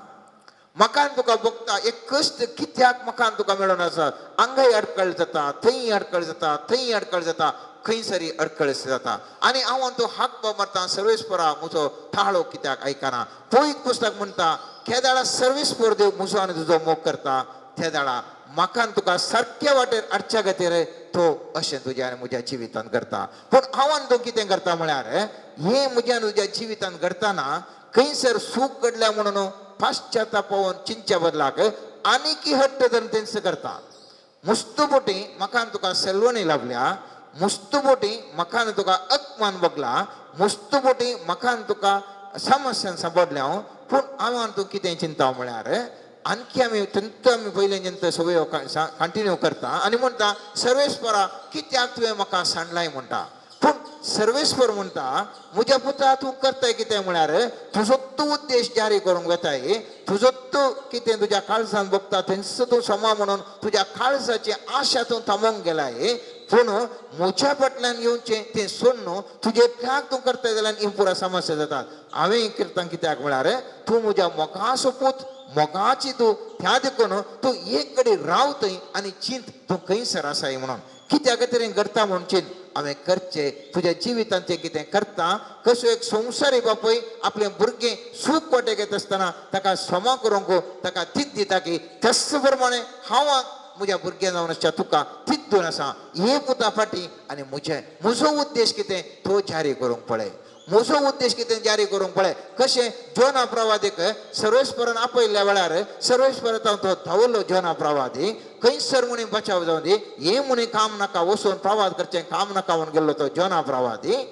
म्हाका आनी तुका भोगता एक कश्ट कित्याक म्हाका आनी तुका मेळून आसा. हांगाय अडखळ जाता, थंय अडखळ जाता, थंय अडखळ जाता, खंयसरी अडखळ जाता आनी हांव आनी तूं हाक मारता सर्वेस्परा म्हजो थाळो कित्याक आयकना. पवित्र पुस्तक म्हणटा केदाळा सर्वेस्पर देव म्हजो आनी तुजो मोग करता तेदाळा म्हाका आनी तुका सारक्या वाटेर हाडच्या खातीर तो अशें तुज्या आनी म्हज्या जिवितांत करता. पूण हांव आनी तूं कितें करता म्हळ्यार हें म्हज्या आनी तुज्या जिवितांत घडटना खंयसर सूख घडल्या म्हणून पाश्चातापावन चिंतच्या बदलाक आनीकी हट्ट धरून तेंच करता. मुस्तुबोटी म्हाका आनी तुका सेल्वणी लाभल्या, मुस्तुबोटी म्हाका आनी तुका अपमान भोगला, मुस्तुबोटी म्हाका आनी तुका समस्यान सांपडल्या. पूण हांव आनी तूं कितें चिंता म्हळ्यार आणखी आमी तंत आमी पयलें चिंता सगळ्यो कंटिन्यू करता आनी म्हणटा सर्वेस्परा कित्याक तुवें म्हाका सांडलाय म्हणटा. पूण सर्वेस्पर म्हणटा म्हज्या पुता तूं करताय कितें म्हळ्यार तुजो तूं उद्देश जारी करूंक वताय, तुजो तूं कितें तुज्या काळजान भोगता थंयच तूं समा म्हणून तुज्या काळजाची आशा तूं थांबोवंक गेलाय. पूण म्हज्या फाटल्यान येवचें तें सोडून तुजे त्याग तूं करताय जाल्यार ही पुरा समस्या जातात. हांवें करता कित्याक म्हळ्यार तूं म्हज्या मोगाचो पूत, मोगाची तूं त्या देखून तूं एक कडेन रावतय आनी चिंत तूं खंयसर आसाय म्हणून कित्याक खातीर घडटा म्हणून चिंत हांवें करचें तुज्या जिवितांत तें कितें करता. कसो एक संवसारी बापूय आपलें भुरगें सूख वाटेक येता आसतना ताका क्षमा करूंक ताका तीत दिता की त्याच प्रमाणे हांव म्हज्या भुरग्यां जावन आसच्या तुका तीत दिवन आसा हे पुता फाटीं आनी म्हजो उद्देश कितें तो जारी करूंक पळय, म्हजो उद्देश कितें जारी करूंक पळय. कशें जोना प्रवादीक सर्वेस्परान आपयल्ल्या वेळार सर्वेस्परान तो धांवलो जोना प्रवादी खंयसर म्हणी बचाव जावं दी हे म्हणी काम नाका वचून प्रवाद करचें काम नाका म्हणून गेल्लो तो जोना प्रवादी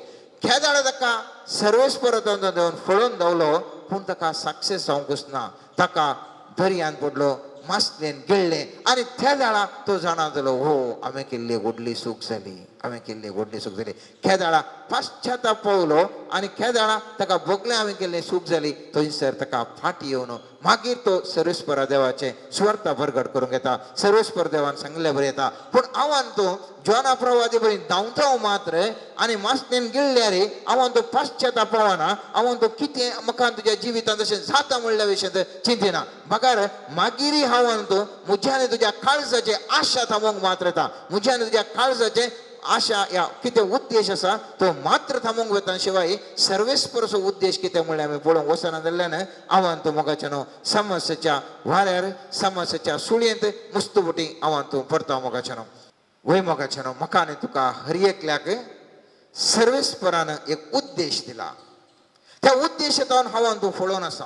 केदाळ ताका सर्वेस्परान देवन फळोवन धांवलो, पूण ताका सक्सेस जावंकच ना. ताका दर्यान पडलो, मासलेन गिळ्ळें आनी त्या वेळा तो जाणा जालो हो हांवें केल्ली व्हडली चूक जाली, हांवें केल्ली व्हडली चूक जाली. केदाळा पाश्चाताप पावलो आनी केदाळा ताका भोगलें हांवें केल्ली चूक जाली थंयसर ताका फाटी येवन मागीर तो सर्वेस्परा देवाचें सुवार्था बरगड करूंक येता, सर्वेस्पर देवान सांगिल्ले बरें येता. पूण हांवान तूं जोना प्रवादी बरी धांवता मात्र आनी मासलेन गिळ्ळ्यार हांवान तो पाश्चाताप पावना, हांवान तो कितें म्हाका तुज्या जिवितांत अशें जाता म्हणल्या विशयांत चिंतिना. मगर मागीर हांवान तूं म्हज्या आनी तुज्या काळजाचें आशा थांबोवंक मात्र येता, म्हज्या आनी तुज्या काळजाचें आशा या कितें उद्देश आसा तो मात्र थांबोवंक वता शिवाय सर्वेस्परचो उद्देश कितें म्हणल्यार आमी पळोवंक वचना जाल्ल्यान आव्हान तूं मोगाचें न्हू समस्येच्या वाऱ्यार समस्येच्या सुळयेंत मुस्तुबटी आव्हान तूं परता मोगाचें न्हू. वय मोगाचें न्हू, म्हाका आनी तुका हर एकल्याक सर्वेस्परान एक उद्देश दिला. त्या उद्देशांत हांव तूं फळोवन आसा.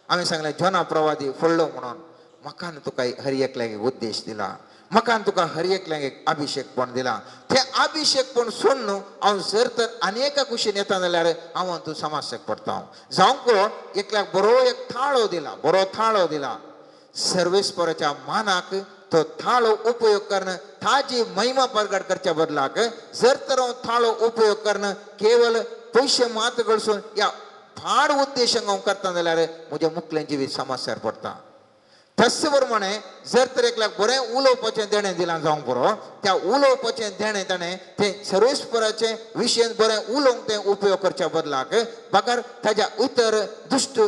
आमी सांगलें जोना प्रवादी फळ्ळो म्हणून. म्हाका आनी तुका हर एकल्याक एक उद्देश दिला, म्हाका आनी तुका हर एकल्याक एक अभिशेकपण दिला. तें अभिशेकपण सोडून हांव जर तर आनी एका कुशीन येता जाल्यार हांव तूं समस्येक पडटा. जावंक एकल्याक बरो एक थाळो दिला, बरो थाळो दिला. सर्वेस्पराच्या मानाक तो थाळो उपयोग करणं ताजी महिमा प्रगट करच्या बदलाक जर तर हांव थाळो उपयोग करणं केवल पयशे मात गळसून या फाड उद्देशांक हांव करता जाल्यार म्हज्या मुखलें जिवीत समस्यार पडटा. तस प्रमाणे जर तर एकल्याक बरें उलोवपाचें देणें दिलां जावंक बरो, त्या उलोवपाचें देणें ताणें तें सर्वेस्पराचें विशयन बरें उलोवंक तें उपयोग करच्या बदलाक बगर ताज्या उतर दुश्ट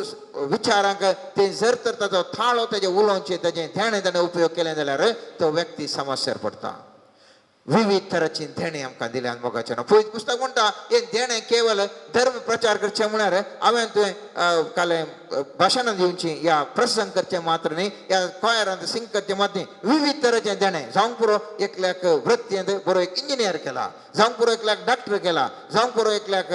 विचारांक तें जर तर ताजो थाळो ताजें उलोवचें ताजें देणें ताणें उपयोग केलें जाल्यार तो व्यक्ती समस्यार पडटा. विविध तराची देणें आमकां दिल्यान मोगाचें न्हू. पयलीं पुस्तक म्हणटा हें देणें केवल धर्म प्रचार करचें म्हळ्यार हांवें तुवें काल भाशणां दिवची या प्रसंग करचें मात्र न्ही या कॉयरांत सिंग करचें मात्र न्ही. विविध तराचें देणें जावंक पुरो एकल्याक वृत्तींत बरो एक इंजिनियर केला, जावंक पुरो एकल्याक डॉक्टर केला, जावंक पुरो एकल्याक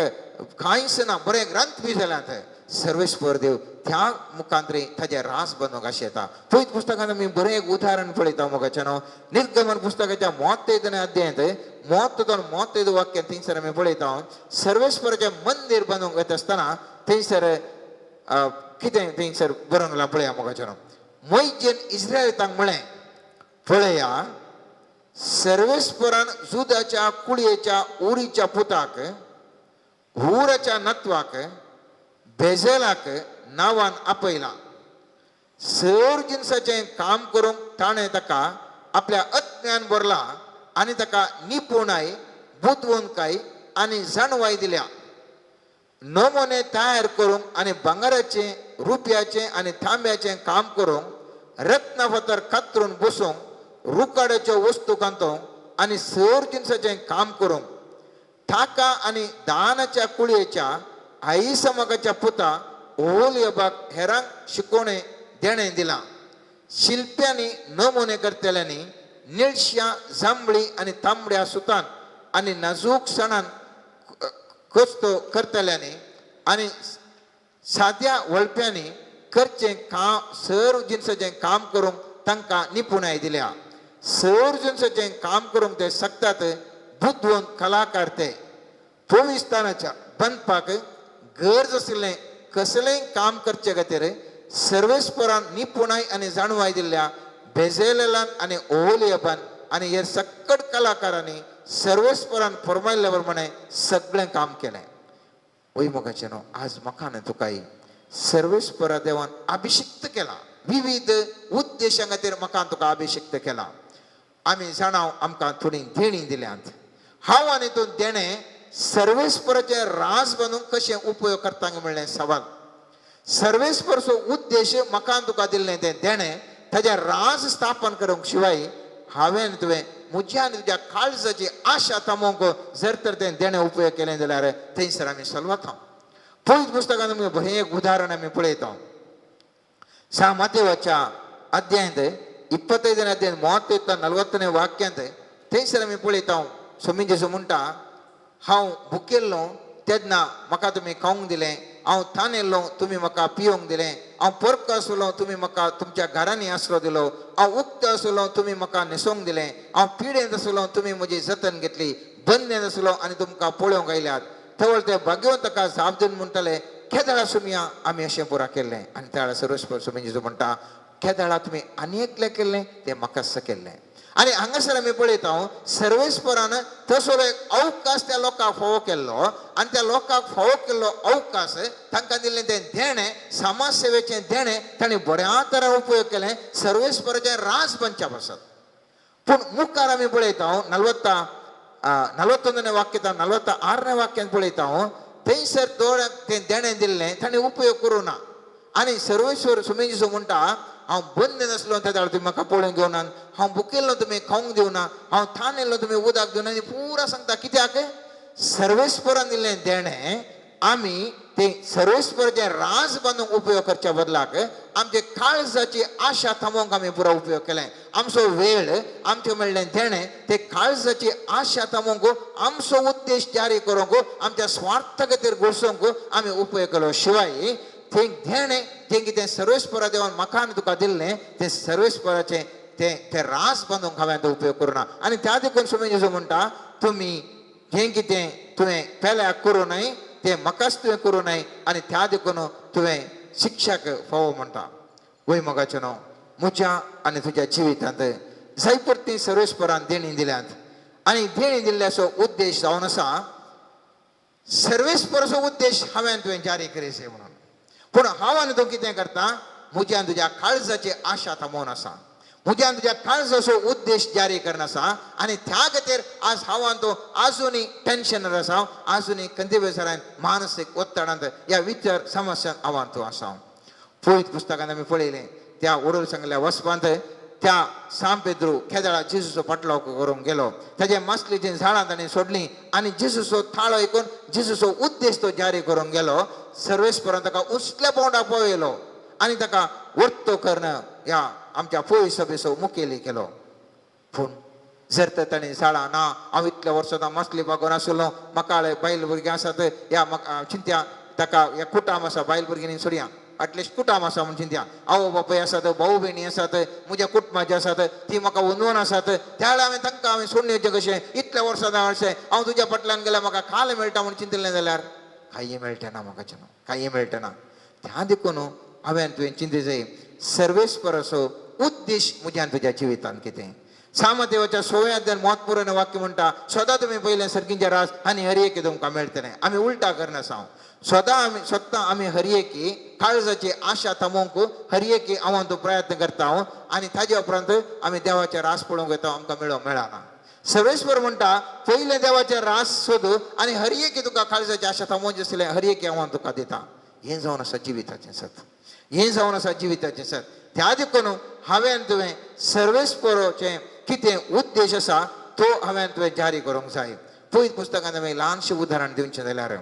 कांयच ना बरें ग्रंथ बी जाल्यात. सर्वेस्पर देव त्या मुखांतरी ताजें रास बनोवंक अशें येता. पयलीं पुस्तकांत आमी बरें एक उदाहरण पळयता मोगाचें न्हू. निर्गमन पुस्तकाच्या 35 अध्यायांत 30 वाक्य थंयसर आमी पळयता. सर्वेस्पराचें मंदीर बनोवंक वता आसतना थंयसर कितें थंयसर बरोवंक पळया मोगाचें न्हू. मोयजेन इस्रायलांक म्हळें, पळया सर्वेस्परान जुदाच्या कुळयेच्या उरीच्या पुताक हुराच्या नत्वाक बेजेलाक नांवान आपयला. सर जिनसाचें काम करूंक ताणें ताका आपल्या अज्ञान भरला आनी ताका निपुणाय बुदवंतकाय आनी जाणवाय दिल्या. नमुने तयार करूंक आनी भांगराचें रुपयाचें आनी तांब्याचें काम करूंक रत्नफातर कातरून बसूंक रुकाड्याच्यो वस्तू कांतोवंक आनी सर जिनसाचें काम करूंक ताका आनी दानाच्या कुळयेच्या आईसमगाच्या पुता ओहोलियबाक हेरांक शिकोवणें देणें दिलां. शिल्प्यांनी नमुने करतल्यांनी निळश्या जांबळी आनी तांबड्या सुतान आनी नाजूक सणान कस्तो करतल्यांनी आनी साद्या वळप्यांनी करचें काम सर्व जिनसाचें काम करूंक तांकां निपुणाय दिल्या. सर्व जिनसाचें काम करूंक ते शकतात बुदवंत कलाकार ते. पविस्थानाच्या बांदपाक गरज आशिल्लें कसलेंय काम करचे खातीर सर्वेस्परान निपुणाय आनी जाणवाय दिल्ल्या बेजेलेलान आनी ओहोलियबान आनी हे सक्कट कलाकारांनी सर्वेस्परान फरमायल्ल्या प्रमाणे सगळें काम केलें. वय मोगाचें न्हू, आज म्हाका न्हय तुकाय सर्वेस्परा देवान अभिषिक्त केला. विविध उद्देशां खातीर म्हाका तुका अभिषिक्त केला. आमी जाणां आमकां थोडीं देणीं दिल्यांत. हांव आनी तूं देणें सर्वेस्पराचें राज बांदूंक कशें उपयोग करता म्हणलें सवाल. सर्वेस्परचो उद्देश म्हाका तुका दिल्लें तें देणें ताजें राज स्थापन करूंक शिवाय हांवें तुवें म्हज्या आनी तुज्या काळजाची आशा थांबोवंक जर तर तें देणें उपयोग केलें जाल्यार थंयसर आमी सलवता. पयलीं पुस्तकांत आमी बरें एक उदाहरण आमी पळयता. सा मातेवाच्या अध्यायांत 25 अध्याय 30 40 वाक्यांत थंयसर आमी पळयता. स्वामी जेजू म्हणटा, हांव भुकेल्लो तेन्ना म्हाका तुमी खावंक दिलें, हांव तानेल्लो तुमी म्हाका पिवंक दिलें, हांव परको आसलो तुमी म्हाका तुमच्या घरांनी आसरो दिलो, हांव उक्तो आसलो तुमी म्हाका न्हेसोवंक दिलें, हांव पिडेंत आसलो तुमी म्हजी जतन घेतली, बंदेंत आसलो आनी तुमकां पळोवंक आयल्यात. तवळ ते भाग्यवंत ताका जाप दिवन म्हणटाले, केदळा सुमया आमी अशें पुरा केल्लें. आनी त्या वेळार सर्वेस्पर स्वामी जेजू म्हणटा, केदळा तुमी आनी एकलें केल्लें तें म्हाकाच केल्लें. आनी हांगासर आमी पळयता सर्वेस्परान तसो एक अवकाश त्या लोकांक फावो केल्लो आनी त्या लोकांक फावो केल्लो अवकाश तांकां दिल्लें तें देणें समाज सेवेचें देणें तांणी बऱ्या तरेन उपयोग केलें सर्वेस्पराचें राज बनच्या पासत. पूण मुखार आमी पळयता 41 वाक्य 46 वाक्यान पळयता थंयसर दोळ्याक तें देणें दिल्लें तांणी उपयोग करूं ना. आनी सर्वेश्वर स्वामी जेजू म्हणटा, हांव बंद नासलो त्या वेळार तुमी म्हाका पळोवन घेवना, हांव भुकेल्लो तुमी खावंक दिवना, हांव थानेल्लो तुमी उदक दिवना. आनी पुरा सांगता कित्याक सर्वेस्परान दिल्लें देणें आमी ते सर्वेस्पराचें राज बांदूंक उपयोग करच्या बदलाक आमचे काळजाची आशा थांबोवंक आमी पुरो उपयोग केलें. आमचो वेळ आमचें मेळ्ळें देणें ते काळजाची आशा थांबोवंक आमचो उद्देश जारी करूंक आमच्या स्वार्थ खातीर घोसोवंक आमी उपयोग केलो. शिवाय तें देणें तें कितें सर्वेस्परा देवान म्हाका आनी तुका दिल्लें तें सर्वेस्पराचें तें तें रास बांदूंक हांवें तो उपयोग करूं ना. आनी त्या देखून स्वामी जेजू म्हणटा तुमी हें कितें तुवें पेल्याक करूं न्हय तें म्हाकाच तुवें करूं न्हय आनी त्या देखून तुवें शिक्षाक फावो म्हणटा. वय मोगाचें न्हू म्हज्या आनी तुज्या जिवितांत जायपरती सर्वेस्परान देणी दिल्यात आनी देणी दिल्ल्याचो उद्देश जावन आसा सर्वेस्पराचो उद्देश हांवें तुवें जारी करीसे म्हणून. पूण हांव आनी तूं कितें करता म्हज्या आनी तुज्या काळजाची आशा थांबोवन आसा, म्हज्या आनी तुज्या काळजाचो उद्देश जारी करना आसा आनी त्या खातीर आज हांव आनी तूं आजुनूय टेन्शनार आसा, आजुनूय खंती बेजारान मानसीक ಒತ್ತಡांत ह्या विचार समस्यान हांव आनी तूं आसा. पवित्र पुस्तकांत आमी पळयलें त्या वडूल सांगल्या वचपांत त्या सांत पेद्रू केदळा जेजूचो पाटलाव करूंक गेलो, ताजे मासलेचीं झाडां ताणें सोडलीं आनी जेजूचो थाळो आयकून जेजूचो उद्देश तो जारी करूंक गेलो. सर्वेस्परान ताका उंचल्या पावंडाक पावयलो आनी ताका वर्तो करून ह्या आमच्या पवित्र सभेचो मुखेली केलो. पूण जर तर ताणें झाडां ना हांव इतल्या वर्सां मासली बागोवन आसलो म्हाका बायल भुरगीं आसात ह्या म्हाका चिंत्या ताका ह्या कुटाम आसा बायल भुरगीं सोडया एटलिस्ट कुटाम आसा म्हूण चिंत्या, आवय बापूय आसात भाऊ भयणी आसात म्हज्या कुटुंबाचे आसात ती म्हाका वंदून आसात त्या वेळार हांवें तांकां हांवें सोडून येवचें कशें इतल्या वर्सां अशें हांव तुज्या फाटल्यान गेल्यार म्हाका खाल मेळटा म्हूण चिंतिल्लें जाल्यार कांय मेळटा ना म्हाका न्हू कांय मेळटा ना. त्या देखून हांवें तुवें चिंती जाय सर्वेस्पराचो उद्देश म्हज्या तुज्या जिवितांत कितें. सामदेवाच्या सोव्या अध्यायान म्हत्वपूर्ण वाक्य म्हणटा सदां तुमी पयलें सर्गींचे राज आनी हरएकी तुमकां मेळटलें. आमी उल्टा करनासा सदां आमी स्वता आमी हरएकी काळजाची आशा थांबोवंक हरएकी हांव तो प्रयत्न करता हांव आनी ताजे उपरांत आमी देवाचे रास पळोवंक येता आमकां मेळोवंक मेळना. सर्वेस्पर म्हणटा पयलें देवाचें रास सोद आनी हरएकी तुका काळजाची आशा थांबोवचें आसलें हरएकी हांव तुका दिता. हें जावन आसा जिविताचें सत, हें जावन आसा जिविताचें सत. त्या देखून हांवें तुवें सर्वेस्पराचें कितें उद्देश आसा तो हांवें तुवें जारी करूंक जाय. पवित्र पुस्तकांत हांवें ल्हानशें उदाहरण दिवचें जाल्यार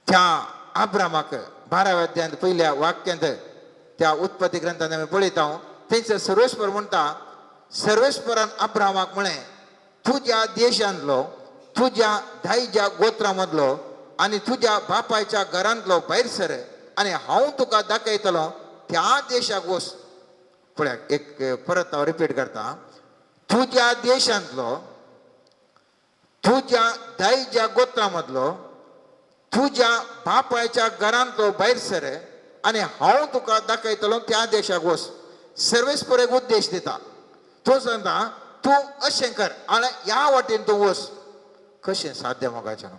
त्या आब्रामाक 12व्या अध्यायांत पयल्या वाक्यांत त्या उत्पत्ती ग्रंथांत आमी पळयता थंयसर सर्वेस्पर म्हणटा सर्वेस्परान अब्रामाक म्हळें तुज्या देशांतलो तुज्या दायज्या गोत्रा मदलो आनी तुज्या बापायच्या घरांतलो भायर सर आनी हांव तुका दाखयतलो त्या देशाक वच. पळया एक परत हांव रिपीट करता, तुज्या देशांतलो तुज्या दायज्या गोत्रा मदलो तुज्या बापायच्या घरांतलो भायर सर आनी हांव तुका दाखयतलो त्या देशाक वच. सर्वेस्पर एक उद्देश दिता, तो सांगता तूं अशें कर आनी ह्या वाटेन तूं वच. कशें साध्य मोगाचें न्हू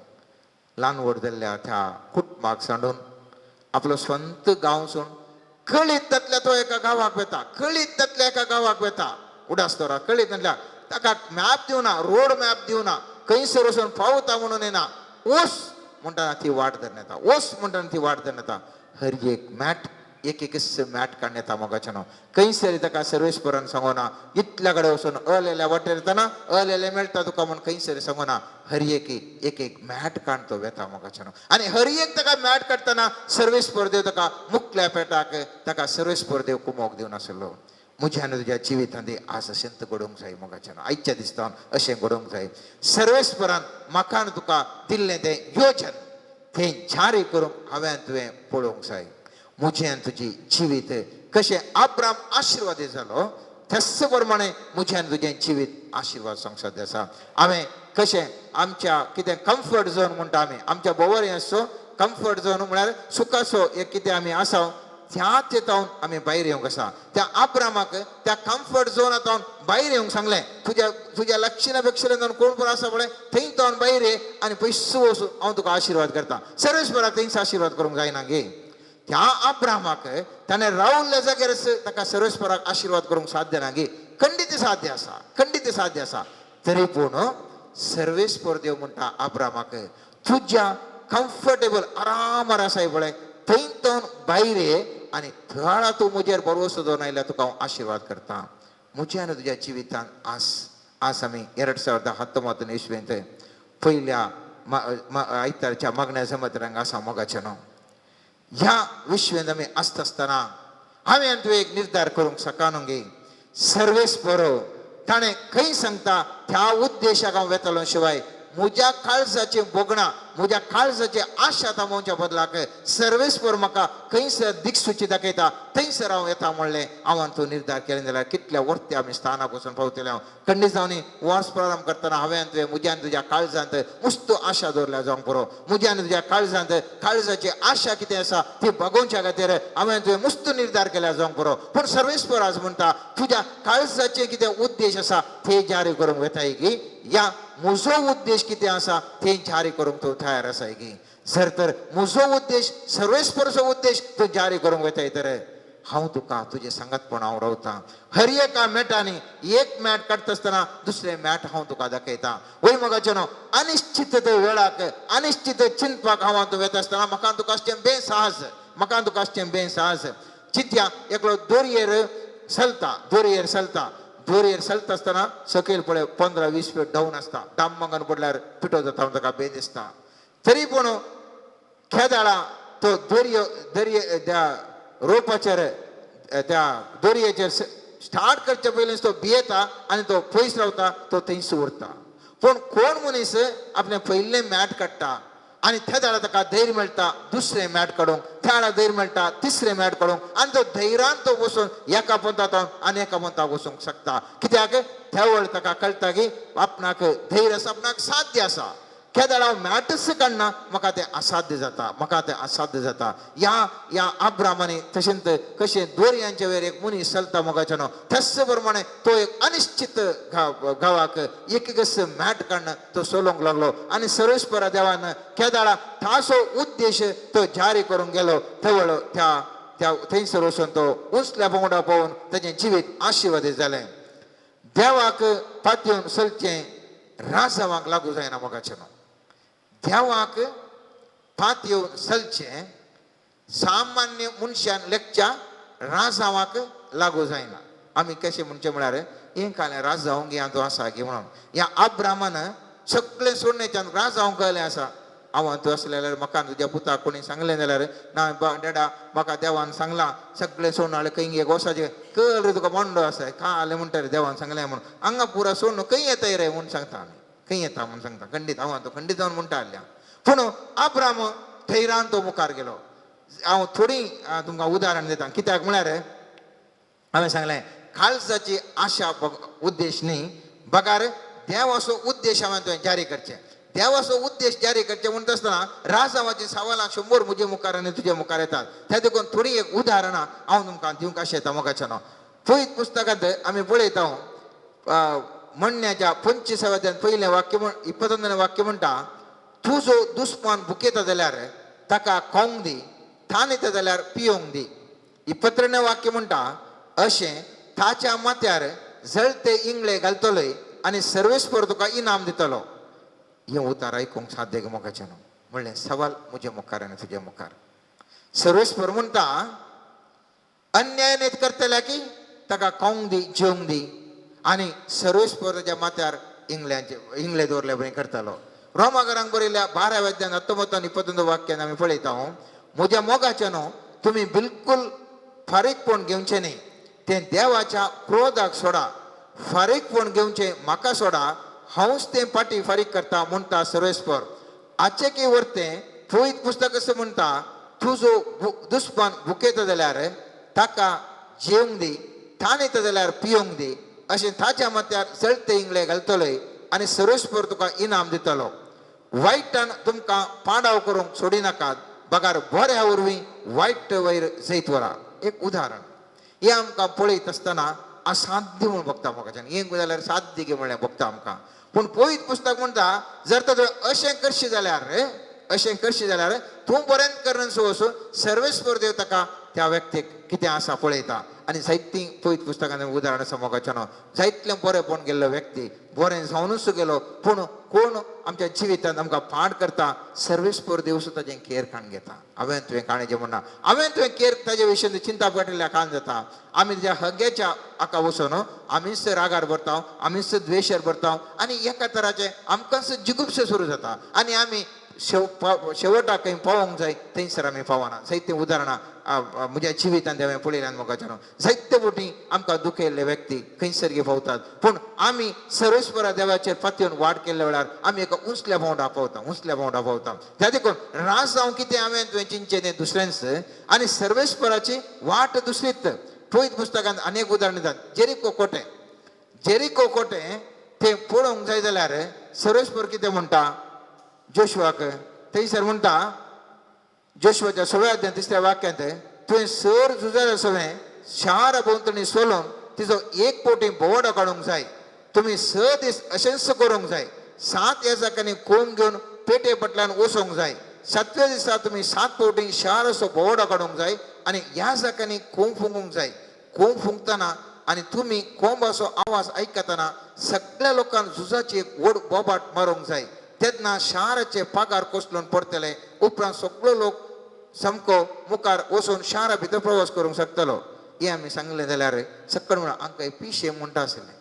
ल्हान व्हड जाल्ल्या त्या कुटुंबाक सांडून आपलो स्वंत गांव सोडून कळीत जातल्या तो एका गांवाक वता, कळीत जातल्या एका गांवाक वता उडास दवरा कळीत जातल्या ताका मॅप दिवना रोड मॅप दिवना खंयसर वचून पावता म्हणून येना वच म्हणटाना ती वाट धरून येता, वच म्हणटाना ती वाट धरून येता. हर एक मॅट एक एक मॅट काडून येता मोगाचें न्हू खंयसर ताका सर्वेस्परान सांगोना इतल्या कडेन वचून अलेल्या वाटेर येताना अलेले मेळटा तुका म्हूण खंयसर सांगोना. हर एक एक एक मॅट काडून तो वेता मोगाचें न्हू आनी हर एक ताका मॅट काडटना सर्वेस्पर देव ताका मुकल्या पेटाक ताका सर्वेस्पर देव कुमोक दिवन आसलो. म्हज्या आनी तुज्या जिवितांत आज अशेंच घडोवंक जाय मोगाचें न्हू आयच्या दिसता अशें घडोवंक जाय. सर्वेस्परान म्हाका आनी तुका दिल्लें तें योजन तें जारी करूंक हांवें तुवें पळोवंक जाय. म्हजें आनी तुजी जिवीत कशें आब्राम आशिर्वादी जालो त्याच प्रमाणे म्हजें आनी तुजें जिवीत आशिर्वाद संवसार आसा. हांवें कशें आमच्या कितें कम्फर्ट झोन म्हणटा आमी आमच्या भोंवरी आसचो कम्फर्ट झोन म्हळ्यार सुखाचो एक कितें आमी आसा त्या तेतावन आमी भायर येवंक आसा. त्या आब्रामाक त्या कम्फर्ट झोनांत भायर येवंक सांगलें तुज्या तुज्या लक्षणा पेक्षा कोण कोण आसा पळय थंय तावन भायर ये आनी पयसो वचून हांव तुका आशिर्वाद करता. सर्वेस्पराक थंयच आशिर्वाद करूंक जायना गे. त्या अब्रामाक ताणें रावल्ल्या जाग्यार ताका सर्वेस्पराक आशिर्वाद करूंक साध्य ना गे, खंडीत साध्य आसा, खंडीत साध्य आसा. तरी पूण सर्वेस्पर देव म्हणटा अब्रामाक तुज्या कम्फर्टेबल आरामार आसाय पळय थंय तावन भायर ये आनी थळा तूं म्हजेर भरवसो दवरून आयल्यार तुका हांव आशिर्वाद करता. म्हज्या आनी तुज्या जिवितान आज आज आमी 2019 इसवेंत पयल्या आयतारच्या मागण्या जमत आसा मोगाचें न्हू. ह्या विश्वेंत आमी आसता आसतना हांवें आनी तुवें एक निर्धार करूंक शकना गे सर्वेस बरो ताणें खंय सांगता त्या उद्देशाक हांव वेतलो शिवाय म्हज्या काळजाचें भोगणां म्हज्या काळजाचे आशा थांबोवच्या बदलाक सर्वेस्पर म्हाका खंयसर दिक्सुची दाखयता थंयसर हांव येता म्हणलें हांव तूं निर्धार केलें जाल्यार कितल्या वर्ते आमी स्थानाक वचून पावतले. हांव खंडीत जावन वर्स प्रारंभ करतना हांवें तुवें म्हज्या आनी तुज्या काळजांत मुस्त आशा दवरल्या जावंक पुरो. म्हज्या आनी तुज्या काळजांत काळजाची आशा कितें आसा ती भागोवच्या खातीर हांवें तुवें मुस्त निर्धार केल्या जावंक पुरो. पूण सर्वेस्पर आज म्हणटा तुज्या काळजाचे कितें उद्देश आसा ते जारी करूंक वेताय की या म्हजो उद्देश कितें आसा तें जारी करूंक तूं तयार आसाय की जर तर म्हजो उद्देश सर्वेस्परचो उद्देश तूं जारी करूंक वताय तर हांव तुका तुजें सांगातपण हांव रावतां. हर एका मॅटांनी एक मॅट काडटा आसतना दुसरें मॅट हांव तुका दाखयता. वय मोगाचें न्हू अनिश्चित वेळाक अनिश्चित चिंतपाक हांव तूं वेता आसतना म्हाका तुका आसचें बेसाहस म्हाका तुका आसचें बेसाहस. चिंतया एकलो दोरयेर चलता दोरयेर चलता दोरयेर चलता आसतना सकयल पळय 15-20 फीट डावन आसता डांबंगान पडल्यार पिठो जाता ताका बें दिसता. तरी पूण खेदाळा तो दोरयो दर्ये त्या रोपाचेर त्या दोरयेचेर स्टार्ट करचे पयलींच तो भियेता आनी तो पयस रावता तो थंयच उरता. पूण कोण मनीस आपलें पयलें मॅट काडटा आनी त्या वेळार ताका धैर्य मेळटा दुसरें मॅट काडूंक, त्या वेळार धैर्य मेळटा तिसरें मॅट काडूंक आनी तो धैर्यान तो वचून एका पंथाक आनी एका पंथाक वचूंक शकता. कित्याक त्या वेळ ताका कळटा की आपणाक धैर्य आसा आपणाक साध्य आसा. केदाळ हांव मॅटच काडना म्हाका तें असाध्य जाता म्हाका तें असाध्य जाता. ह्या ह्या आब्रामांनी तशेंच कशें दोरयांचे वयर एक मनीस चलता मोगाचें न्हू तस प्रमाणे तो एक अनिश्चित गांवाक एक एकच मॅट काडून तो चलोवंक लागलो आनी सर्वेस्परा देवान केदाळा ताचो उद्देश तो जारी करूंक गेलो. तवळ त्या त्या थंयसर वचून तो उंचल्या पंगडा पळोवन ताचें जिवीत आशिर्वादीत जालें. देवाक पातयेवन चलचें राजावांक लागू जायना मोगाचें न्हू. देवाक पातयेवन चलचें सामान्य मनशान लेखच्या राजावाक लागू जायना. आमी कशें म्हणचें म्हळ्यार हें कालें राजावंक हें तूं आसा की म्हणून ह्या आब्रामान सगळें सोडण्याच्यान राजावंक कळ्ळें आसा. हांव तूं आसलें जाल्यार म्हाका तुज्या पुताक कोणी सांगलें जाल्यार ना डेडा म्हाका देवान सांगलां सगळें सोडून हाडलें खंय एक वसाचें कळ रे तुका मांडो आसा कालें म्हणटा रे देवान सांगलें म्हणून हांगा पुरा सोडून खंय येताय रे म्हूण सांगता आमी खंय येता म्हूण सांगता खंडीत हांव तो खंडीत जावन म्हणटा आसल्या. पूण आब्राम थैरान तो मुखार गेलो. हांव थोडी तुमकां उदाहरण दिता कित्याक म्हळ्यार हांवें सांगलें काळजाची आशा उद्देश न्ही बगार देवाचो उद्देश हांवें तुवें जारी करचें. देवाचो उद्देश जारी करचें म्हणटा आसतना राजावाची सवालां 100 म्हजे मुखार आनी तुजे मुखार येतात. त्या देखून थोडी एक उदाहरणां हांव तुमकां दिवंक अशें येता मोगाचें न्हू. पयत पुस्तकांत आमी पळयता म्हणण्याच्या 25 पयलें वाक्य 21 वाक्य म्हणटा तुजो दुस्मान भुकेता जाल्यार ताका खावंक दी थान येता जाल्यार पियोंक दी. 22 वाक्य म्हणटा अशें ताच्या माथ्यार जळते इंगळे घालतलोय आनी सर्वेस्पर तुका इनाम दितलो. हें उतार आयकूंक साध्य मोगाचें न्हू. म्हणलें सवाल म्हजे मुखार आनी तुजे मुखार. सर्वेस्पर म्हणटा अन्याय नेत करतल्या की ताका खावंक दी जेवंक दी आनी सर्वेस्पर ताच्या माथ्यार इंगल्यांचे इंगळे दवरले बरें करतालो. रोमागरांक बरयल्या 12 अध्यायान 19 आनी 21 वाक्यान आमी पळयता म्हज्या मोगाचें न्हू तुमी बिलकूल फारीकपण घेवचें न्ही तें देवाच्या क्रोधाक सोडा फारीकपण घेवचें म्हाका सोडा हांवच तें फाटी फारीक करता म्हणटा सर्वेस्पर. आचेकी वरतें पवित्र पुस्तक अशें म्हणटा तुजो दुस्मान भुकेता जाल्यार ताका जेवंक दी थान येता जाल्यार पियोंक दी अशें ताच्या माथ्यार जळते इंगळे घालतलोय आनी सर्वेस्पर तुका इनाम दितलो. वायटान तुमकां पाडाव करूंक सोडिनाकात बगार बऱ्या वरवीं वायट वयर जैत वरा. एक उदाहरण हें आमकां पळयत आसतना असाध्य म्हूण बघता म्हाका हें जाल्यार साध्य गे म्हणलें बघता आमकां. पूण पवित्र पुस्तक म्हणटा जर तर अशें करशी जाल्यार अशें करशी जाल्यार तूं बरें करून वचून सर्वेस्पर देव ताका त्या व्यक्तीक कितें आसा पळयता. आनी जायतीं पवित्र पुस्तकांत उदाहरणां आसा मोगाच्यानो. जायतलें बरेंपण गेल्लो व्यक्ती बरें जावनूच गेलो, पूण कोण आमच्या जिवितांत आमकां पाड करता, सर्वेस्पर देव सुद्दां ताजें केर काण घेता. हांवें तुवें काणयेचें म्हणना, हांवें तुवें केर ताजे विशयी चिंता पेटिल्ल्या काण जाता. आमी त्या हग्याच्या हाका वचून आमीच रागार भरता, आमीच द्वेशार भरता आनी एका तराचें आमकांच जिगुपशें सुरू जाता आनी आमी शेवटाक खंय पावोंक जाय थंयसर आमी पावना. जायतीं उदाहरणां म्हज्या जिवितांत हांवें पळयल्यान मोगाच्यानो. जायते फावटी आमकां दुखयल्ले व्यक्ती खंयसर गे पावतात, पूण आमी सर्वेस्परा देवाचेर फातयेवन वाड केल्ल्या वेळार आमी एका उंचल्या पावंडा पावता, उंचल्या पावंडा पावता. त्या देखून राज जावं कितें हांवें तुवें चिंतचें तें दुसरेंच आनी सर्वेस्पराची वाट दुसरीच. पवित्र पुस्तकांत अनेक उदाहरणां दितात. जेरिको कोटें, जेरिको कोटें तें पळोवंक जाय जाल्यार सर्वेस्पर कितें म्हणटा जोशुआक, थंयसर म्हणटा जोशुआच्या 6व्या अध्यायांत 3ऱ्या वाक्यांत, तुवें सर झुजाऱ्या सवें शारा भोंवतणी सोलून तिजो एक पोटी भोंवडो काडूंक जाय. तुमी 6 दीस अशेंच करूंक जाय. 7 याजाकांनी कोंब घेवन पेटे फाटल्यान वचोंक जाय. 7व्या दिसा तुमी 7 फावटी शाराचो भोंवडो काडूंक जाय आनी याजाकांनी कोंब फुंकूंक जाय. कोंब फुंकतना आनी तुमी कोंबाचो आवाज आयकतना सगळ्या लोकांक झुजाची एक व्हड बोबाट मारूंक जाय. तेन्ना शाराचे पागार कोसळून पडटले. उपरांत सगळो लोक सामको मुखार वचून शारा भितर प्रवास करूंक शकतलो. हें आमी सांगलें जाल्यार सकळ म्हणून आमकां पिशें म्हणटा आसलें.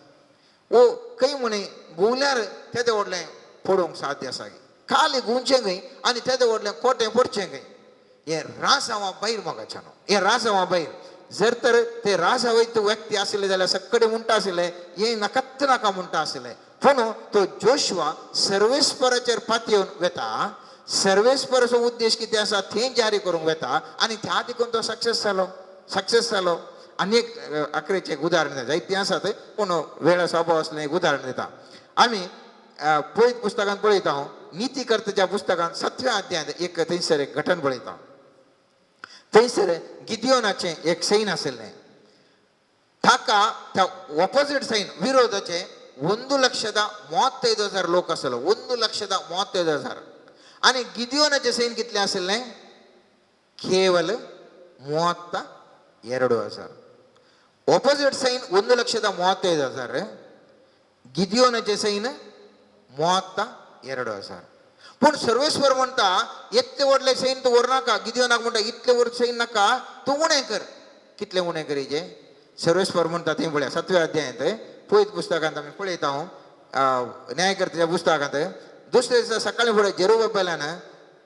ओ खंय म्हणे घुंवल्यार तेदें व्हडलें पडूंक साध्य आसा की खाली घुंवचें खंय आनी तेदें व्हडलें कोटें पडचें खंय. हें राजांवा भायर मोगाच्यानो, हें राजांवा भायर. जर तर ते राजा वयत व्यक्ती आशिल्ले जाल्यार सकडे म्हणटा आशिल्ले हें नाकात नाका म्हणटा आशिल्लें. पूण तो जोशुआ सर्वेस्पराचेर पातयेवन वेता, सर्वेस्पराचो उद्देश कितें आसा थंय जारी करूंक वेता आनी त्या देखून तो सक्सेस जालो, सक्सेस जालो. आनी एक आखरेचें एक उदाहरण दिता, जायतें आसा थंय पूण वेळाचो अभाव आसलें एक उदाहरण दिता. आमी पळयत पुस्तकांत पळयता हांव नितीकर्ताच्या पुस्तकांत 7व्या अध्यायांत एक थंयसर एक घटन पळयता. थंयसर गिदियोनाचें एक सैन आशिल्लें, ताका त्या ऑपोजीट सैन विरोधाचें 1,35,000 लोक आसलो, 1,35,000. आनी गिदियोनाचें सैन कितलें आशिल्लें? केवल 32,000. ऑपोजीट सैन 1,35,000, गिदियोनाचें सैन 32,000. पूण सर्वेस्पर म्हणटा इतलें व्हडलें सैन तूं व्हरनाका. गिदियोनाक म्हणटा इतलें व्हड सैन नाका, तूं उणें कर. कितलें उणें करीजे? सर्वेस्पर म्हणटा थंय पळया 7व्या अध्यायांत पवित्र पुस्तकांत आमी पळयता हांव न्यायकर्त्याच्या पुस्तकांत. दुसऱ्या दिसा सकाळीं फुडें जेरुबाबेलान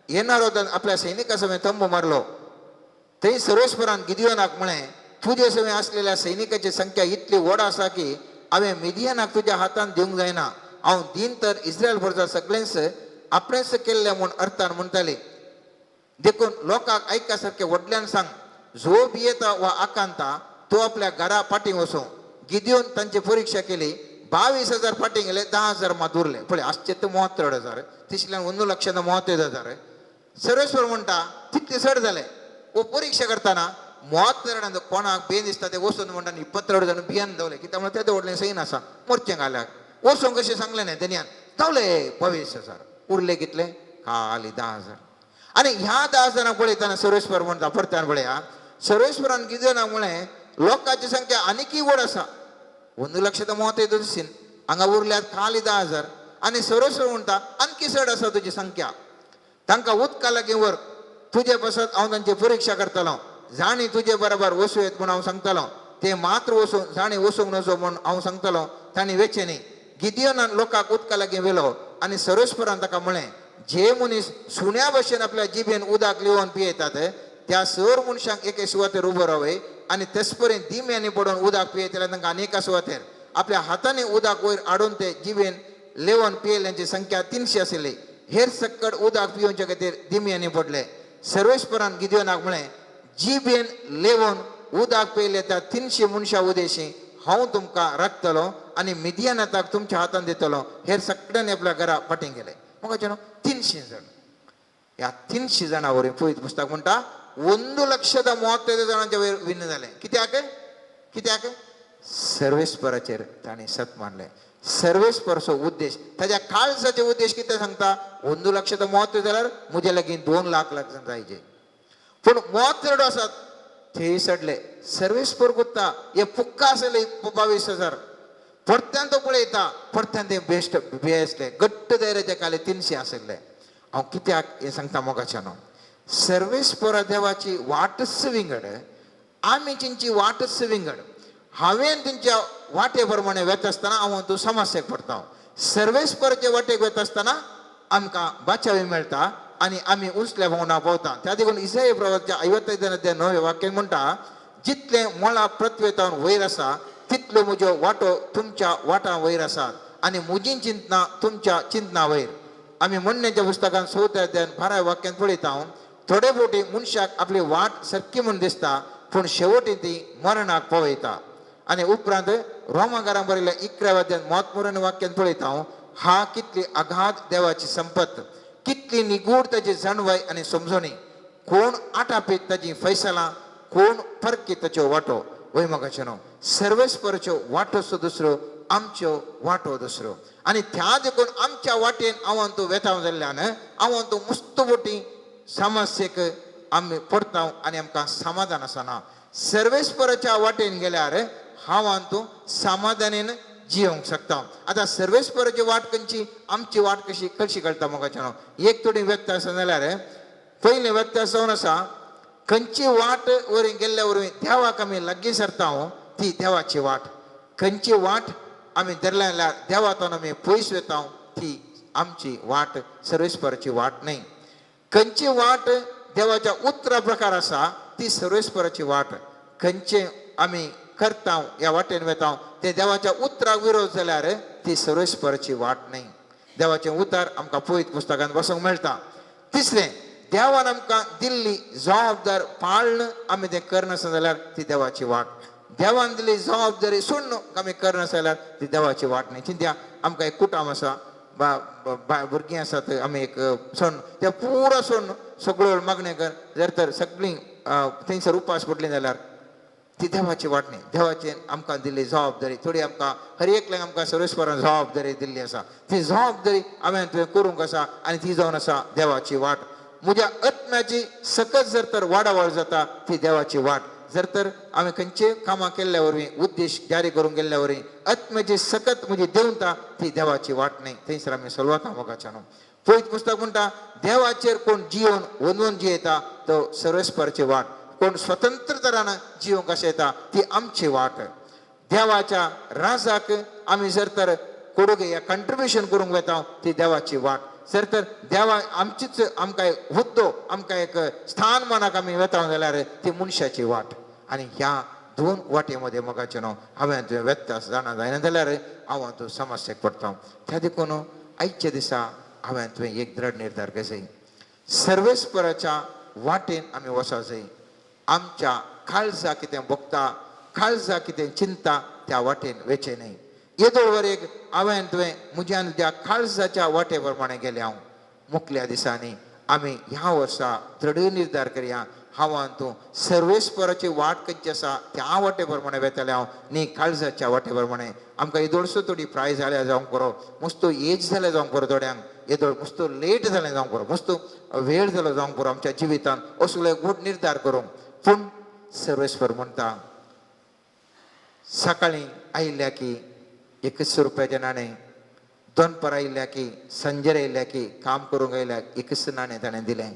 येणारो आपल्या सैनिका सवें तंबू मारलो. थंय सर्वेस्परान गिदियोनाक म्हळें, तुजे सवें आसलेल्या सैनिकाची संख्या इतली व्हड आसा की हांवें मिदियानाक तुज्या हातान दिवंक जायना. हांव दीन तर इस्रायल प्रजा सगळेंच आपणेंच केल्लें म्हूण अर्थान म्हणटाली. देखून लोकांक आयका सारकें व्हडल्यान सांग, जो भियेता वा आकांता तो आपल्या घरा फाटीं वचूं. गिदियोन तांची परिक्षा केली, 22,000 फाटीं गेले, 10,000 मात उरले. पळय आसचे ते 32,000, तिसल्यान 1,35,000. सर्वेस्पर म्हणटा तितले चड जाले. वो परिक्षा करतना 32 कोणाक बेन दिसता ते वचून म्हणटा 22 जाण भियेन धांवले. कित्याक म्हणल्यार तेदें व्हडलें सैन आसा मोर्चें घाल्याक वचूंक कशें सांगलें न्ही तेन्यान धांवले 22,000, उरले कितले? खाली 10,000. आनी ह्या 10,000 पळयतना सर्वेस्पर म्हणटा परत्यान पळया, सर्वेस्परान गिदियोनाक म्हळें लोकांची संख्या आनीकय व्हड आसा, 1,35,000 हांगा उरल्यात खाली 10,000. आनी सर्वेस्पर म्हणटा आणखी चड आसा तुजी संख्या, तांकां उदका लागीं व्हर, तुजे पासत हांव तांची परिक्षा करतलो. जाणी तुजे बरोबर वचूं येत म्हूण हांव सांगतलो, ते मात्र वचूं, जाणी वचूंक नजो म्हूण हांव सांगतलो, तांणी वेचें न्ही. गिदियोनान लोकांक उदका लागीं व्हेलो आनी सर्वेस्परान ताका म्हळें, जे मनीस सुण्या भशेन आपल्या जिबेन उदक लिवोवन पियेतात त्या सर मनशांक एके सुवातेर उबो रावय आनी तेच पर्यंत दिम्यांनी पडून उदक पियेतले तांकां आनी एका सुवातेर आपल्या हातांनी उदक वयर हाडून ते जिबेन लेवन पियेल्यांची संख्या 300 आशिल्ली. हेर सक्कड उदक पिवचे खातीर दिम्यांनी पडले. सर्वेस्परान गिदियोनाक म्हळें, जिबेन लेवन उदक पियेले त्या 300 मनशां उदेशी हांव तुमकां राखतलो आनी मिदियानाताक तुमच्या हातान दितलो. हेर सगळ्यांनी आपल्या घरा फाटीं गेले. म्हाका 300 जाण. ह्या 300 जाणां वरवीं पवित्र पुस्तक म्हणटा 1,35,000 जाणांच्या वयर विन्न जालें. कित्याक? कित्याक? सर्वेस्पराचेर ताणें सत मानलें. सर्वेस्परचो उद्देश, ताज्या काळजाचे उद्देश कितें सांगता? 1,35,000 जाल्यार म्हजे लागीं 2 लाख लाख जायचे. पूण 32 आसात, थंय सडले सर्वेस्पर गुत्ता हे पुक्का आसले 22,000 परत्यान तो पळयता परत्यान ते बेस्ट बे आसले घट्ट धैर्याच्या खाली 300 आसले. हांव कित्याक हें सांगता मोगाच्यानो, सर्वेस्परा देवाची वाटच विंगड, आमी तेंची वाटच विंगड. हांवें तेंच्या वाटे प्रमाणे वेता आसतना हांव तूं समस्येक पडटा. सर्वेस्पराचे वाटेक वेता आसतना आमकां बाचावी मेळटा आनी आमी उंचल्या भोंवना पावता. त्या देखून इसाई प्रवाच्या 55 9 वाक्यान म्हणटा, जितलें मळा पृथ्वेतावन वयर आसा तितल्यो म्हज्यो वाटो तुमच्या वाटां वयर आसात आनी म्हजी चिंतना तुमच्या चिंतना वयर. आमी म्हणण्याच्या पुस्तकान 4 अध्यायान 12 वाक्यान पळयता, थोडे फावटी मनशाक आपली वाट सारकी म्हूण दिसता पूण शेवटी ती मरणाक पावयता. आनी उपरांत रोमाकारांक बरयल्ल्या 11 अध्यायान मौत मरण वाक्यान पळयता, हा कितली अगाध देवाची संपत, कितली निगूढ ताची जाणवाय आनी समजणी, कोण आटापीत ताची फैसलां, कोण परकी ताच्यो वाटो. वय मोगाचें न्हू, सर्वेस्पराच्यो वाटोसो दुसरो, आमच्यो वाटो दुसरो. आनी त्या देखून आमच्या वाटेन हांव तूं वेता जाल्ल्यान हांव तूं मुस्त बोटी समस्येक आमी पडटा आनी आमकां समाधान आसना. सर्वेस्पराच्या वाटेन गेल्यार हांव तूं समाधानेन जियोंक शकता. आतां सर्वेस्पराची वाट खंयची, आमची वाट कशी कशी कळटा मोगाचें न्हू. एक थोडी व्यक्त आसा जाल्यार पयलें व्यत्यास जावन आसा, खंयची वाट वरवीं गेल्ल्या वरवीं देवाक आमी लागीं सरता ती देवाची वाट. खंयची वाट आमी धरल्या जाल्यार देवातून आमी पयस वता ती आमची वाट, सर्वेस्पराची वाट न्हय. खंयची वाट देवाच्या उतरा प्रकार आसा ती सर्वेस्पराची वाट. खंयचे आमी करता ह्या वाटेन वता ते देवाच्या उतराक विरोध जाल्यार ती सर्वेस्पराची वाट न्हय. देवाचें उतर आमकां पवित्र पुस्तकांत बसूंक मेळटा. तिसरें, देवान आमकां दिल्ली जबाबदार पाळण आमी तें करनासता जाल्यार ती देवाची वाट. देवान दिल्ली जबाबदारी सोडून आमी करनासता जाल्यार ती देवाची वाट न्हय. चिंत्या आमकां एक कुटुंब आसा, भुरगीं आसात, आमी एक सण ते पुरो सण सगळ्यो मागणें कर जर तर सगळीं थंयसर उपास पडलीं जाल्यार ती देवाची वाट न्हय. देवाचेन आमकां दिल्ली जबाबदारी थोडी आमकां हर एकल्याक आमकां सर्वेस्परान जबाबदारी दिल्ली आसा, ती जबाबदारी हांवें तुवें करूंक आसा आनी ती जावन आसा देवाची वाट. म्हज्या आत्म्याची सकत जर तर वाडावळ जाता ती देवाची वाट. जर तर हांवें खंयचे कामां केल्ल्या वरवीं उद्देश जारी करूंक गेल्ल्या वरवीं आत्म्याची सकत म्हजी देंवता ती देवाची वाट न्हय. थंयसर आमी सलवता मोगाच्या न्हू. पवित्र पुस्तक म्हणटा, देवाचेर कोण जियोन वनवून जियेता तो सर्वेस्पराची वाट, कोण स्वतंत्र तरान जिवंक अशें येता ती आमची वाट. देवाच्या राजाक आमी जर तर कोडुगे या कंट्रिब्युशन करूंक वता ती देवाची वाट. जर तर देवा आमचीच आमकां एक हुद्दो, आमकां एक स्थान मानाक आमी वता जाल्यार ती मनशाची वाट. आनी ह्या दोन वाटे मदें मोगाचें न्हू हांवें तुवें व्यत्यास जाणा जायना जाल्यार हांव तूं समस्येक पडटा. त्या देखून आयच्या दिसा हांवें तुवें एक दृढ निर्धार जाय, सर्वेस्पराच्या वाटेन आमी वचोंक जाय. आमच्या काळजा कितें भोगता, काळजा कितें चिंता त्या वाटेन वेचें न्हय. येदोळ एक हांवें तुवें म्हज्यान त्या काळजाच्या वाटे प्रमाणे गेलें हांव. मुखल्या दिसांनी आमी ह्या वर्सा दृढ निर्धार करया, हांव तूं सर्वेस्पराची वाट खंयची आसा त्या वाटे प्रमाणे वेतलें हांव न्ही काळजाच्या वाटे प्रमाणे. आमकां येदोळसो थोडी प्राय जाल्या जावंक पुरो, मस्तो एज जाल्या जावंक पुरो, थोड्यांक येदोळ मस्तो लेट जालें जावंक पुरो, मस्तो वेळ जालो जावंक पुरो आमच्या जिवितान असलो एक व्हड निर्धार करूंक. पूण सर्वेस्पर म्हणटा, सकाळीं आयिल्ल्या की 1 रुपयाचें नाणें, दनपार आयिल्ल्या की सांजेर आयिल्ल्या की काम करूंक आयिल्ल्याक 1 नाणें ताणें दिलें.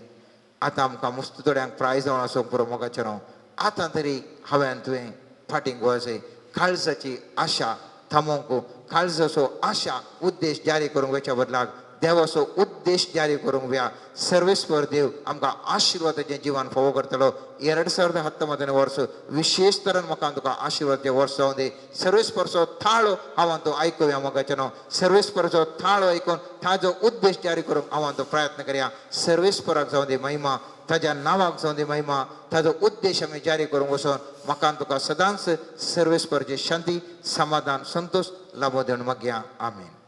आतां आमकां मस्त थोड्यांक प्रायज जावन आसूंक पुरो मोगाचें न्हू. आतां तरी हांवें तुवें फाटींक वचय, काळजाची आशा थांबोवंक, काळजाचो आशा उद्देश जारी करूंक वयच्या बदलाक देवाचो उद्देश जारी करूंक व्या. सर्वेस्पर देव आमकां आशिर्वादाचें जिवन फावो करतलो. 2019 वर्स विशेश तरान म्हाका तुका आशिर्वादाचें वर्स जावं दी. सर्वेस्परचो थाळो हांव तो आयकुया मोगाचें न्हू. सर्वेस्परचो थाळो आयकून ताजो उद्देश जारी करूंक हांव तो प्रयत्न करया. सर्वेस्पराक जावं दी महिमा, ताज्या नांवाक जावं दी महिमा, ताजो उद्देश आमी जारी करूंक वचोन म्हाका तुका सदांच सर्वेस्परची शांती, समाधान, संतोश लाभो दिवन मागया. आमेन.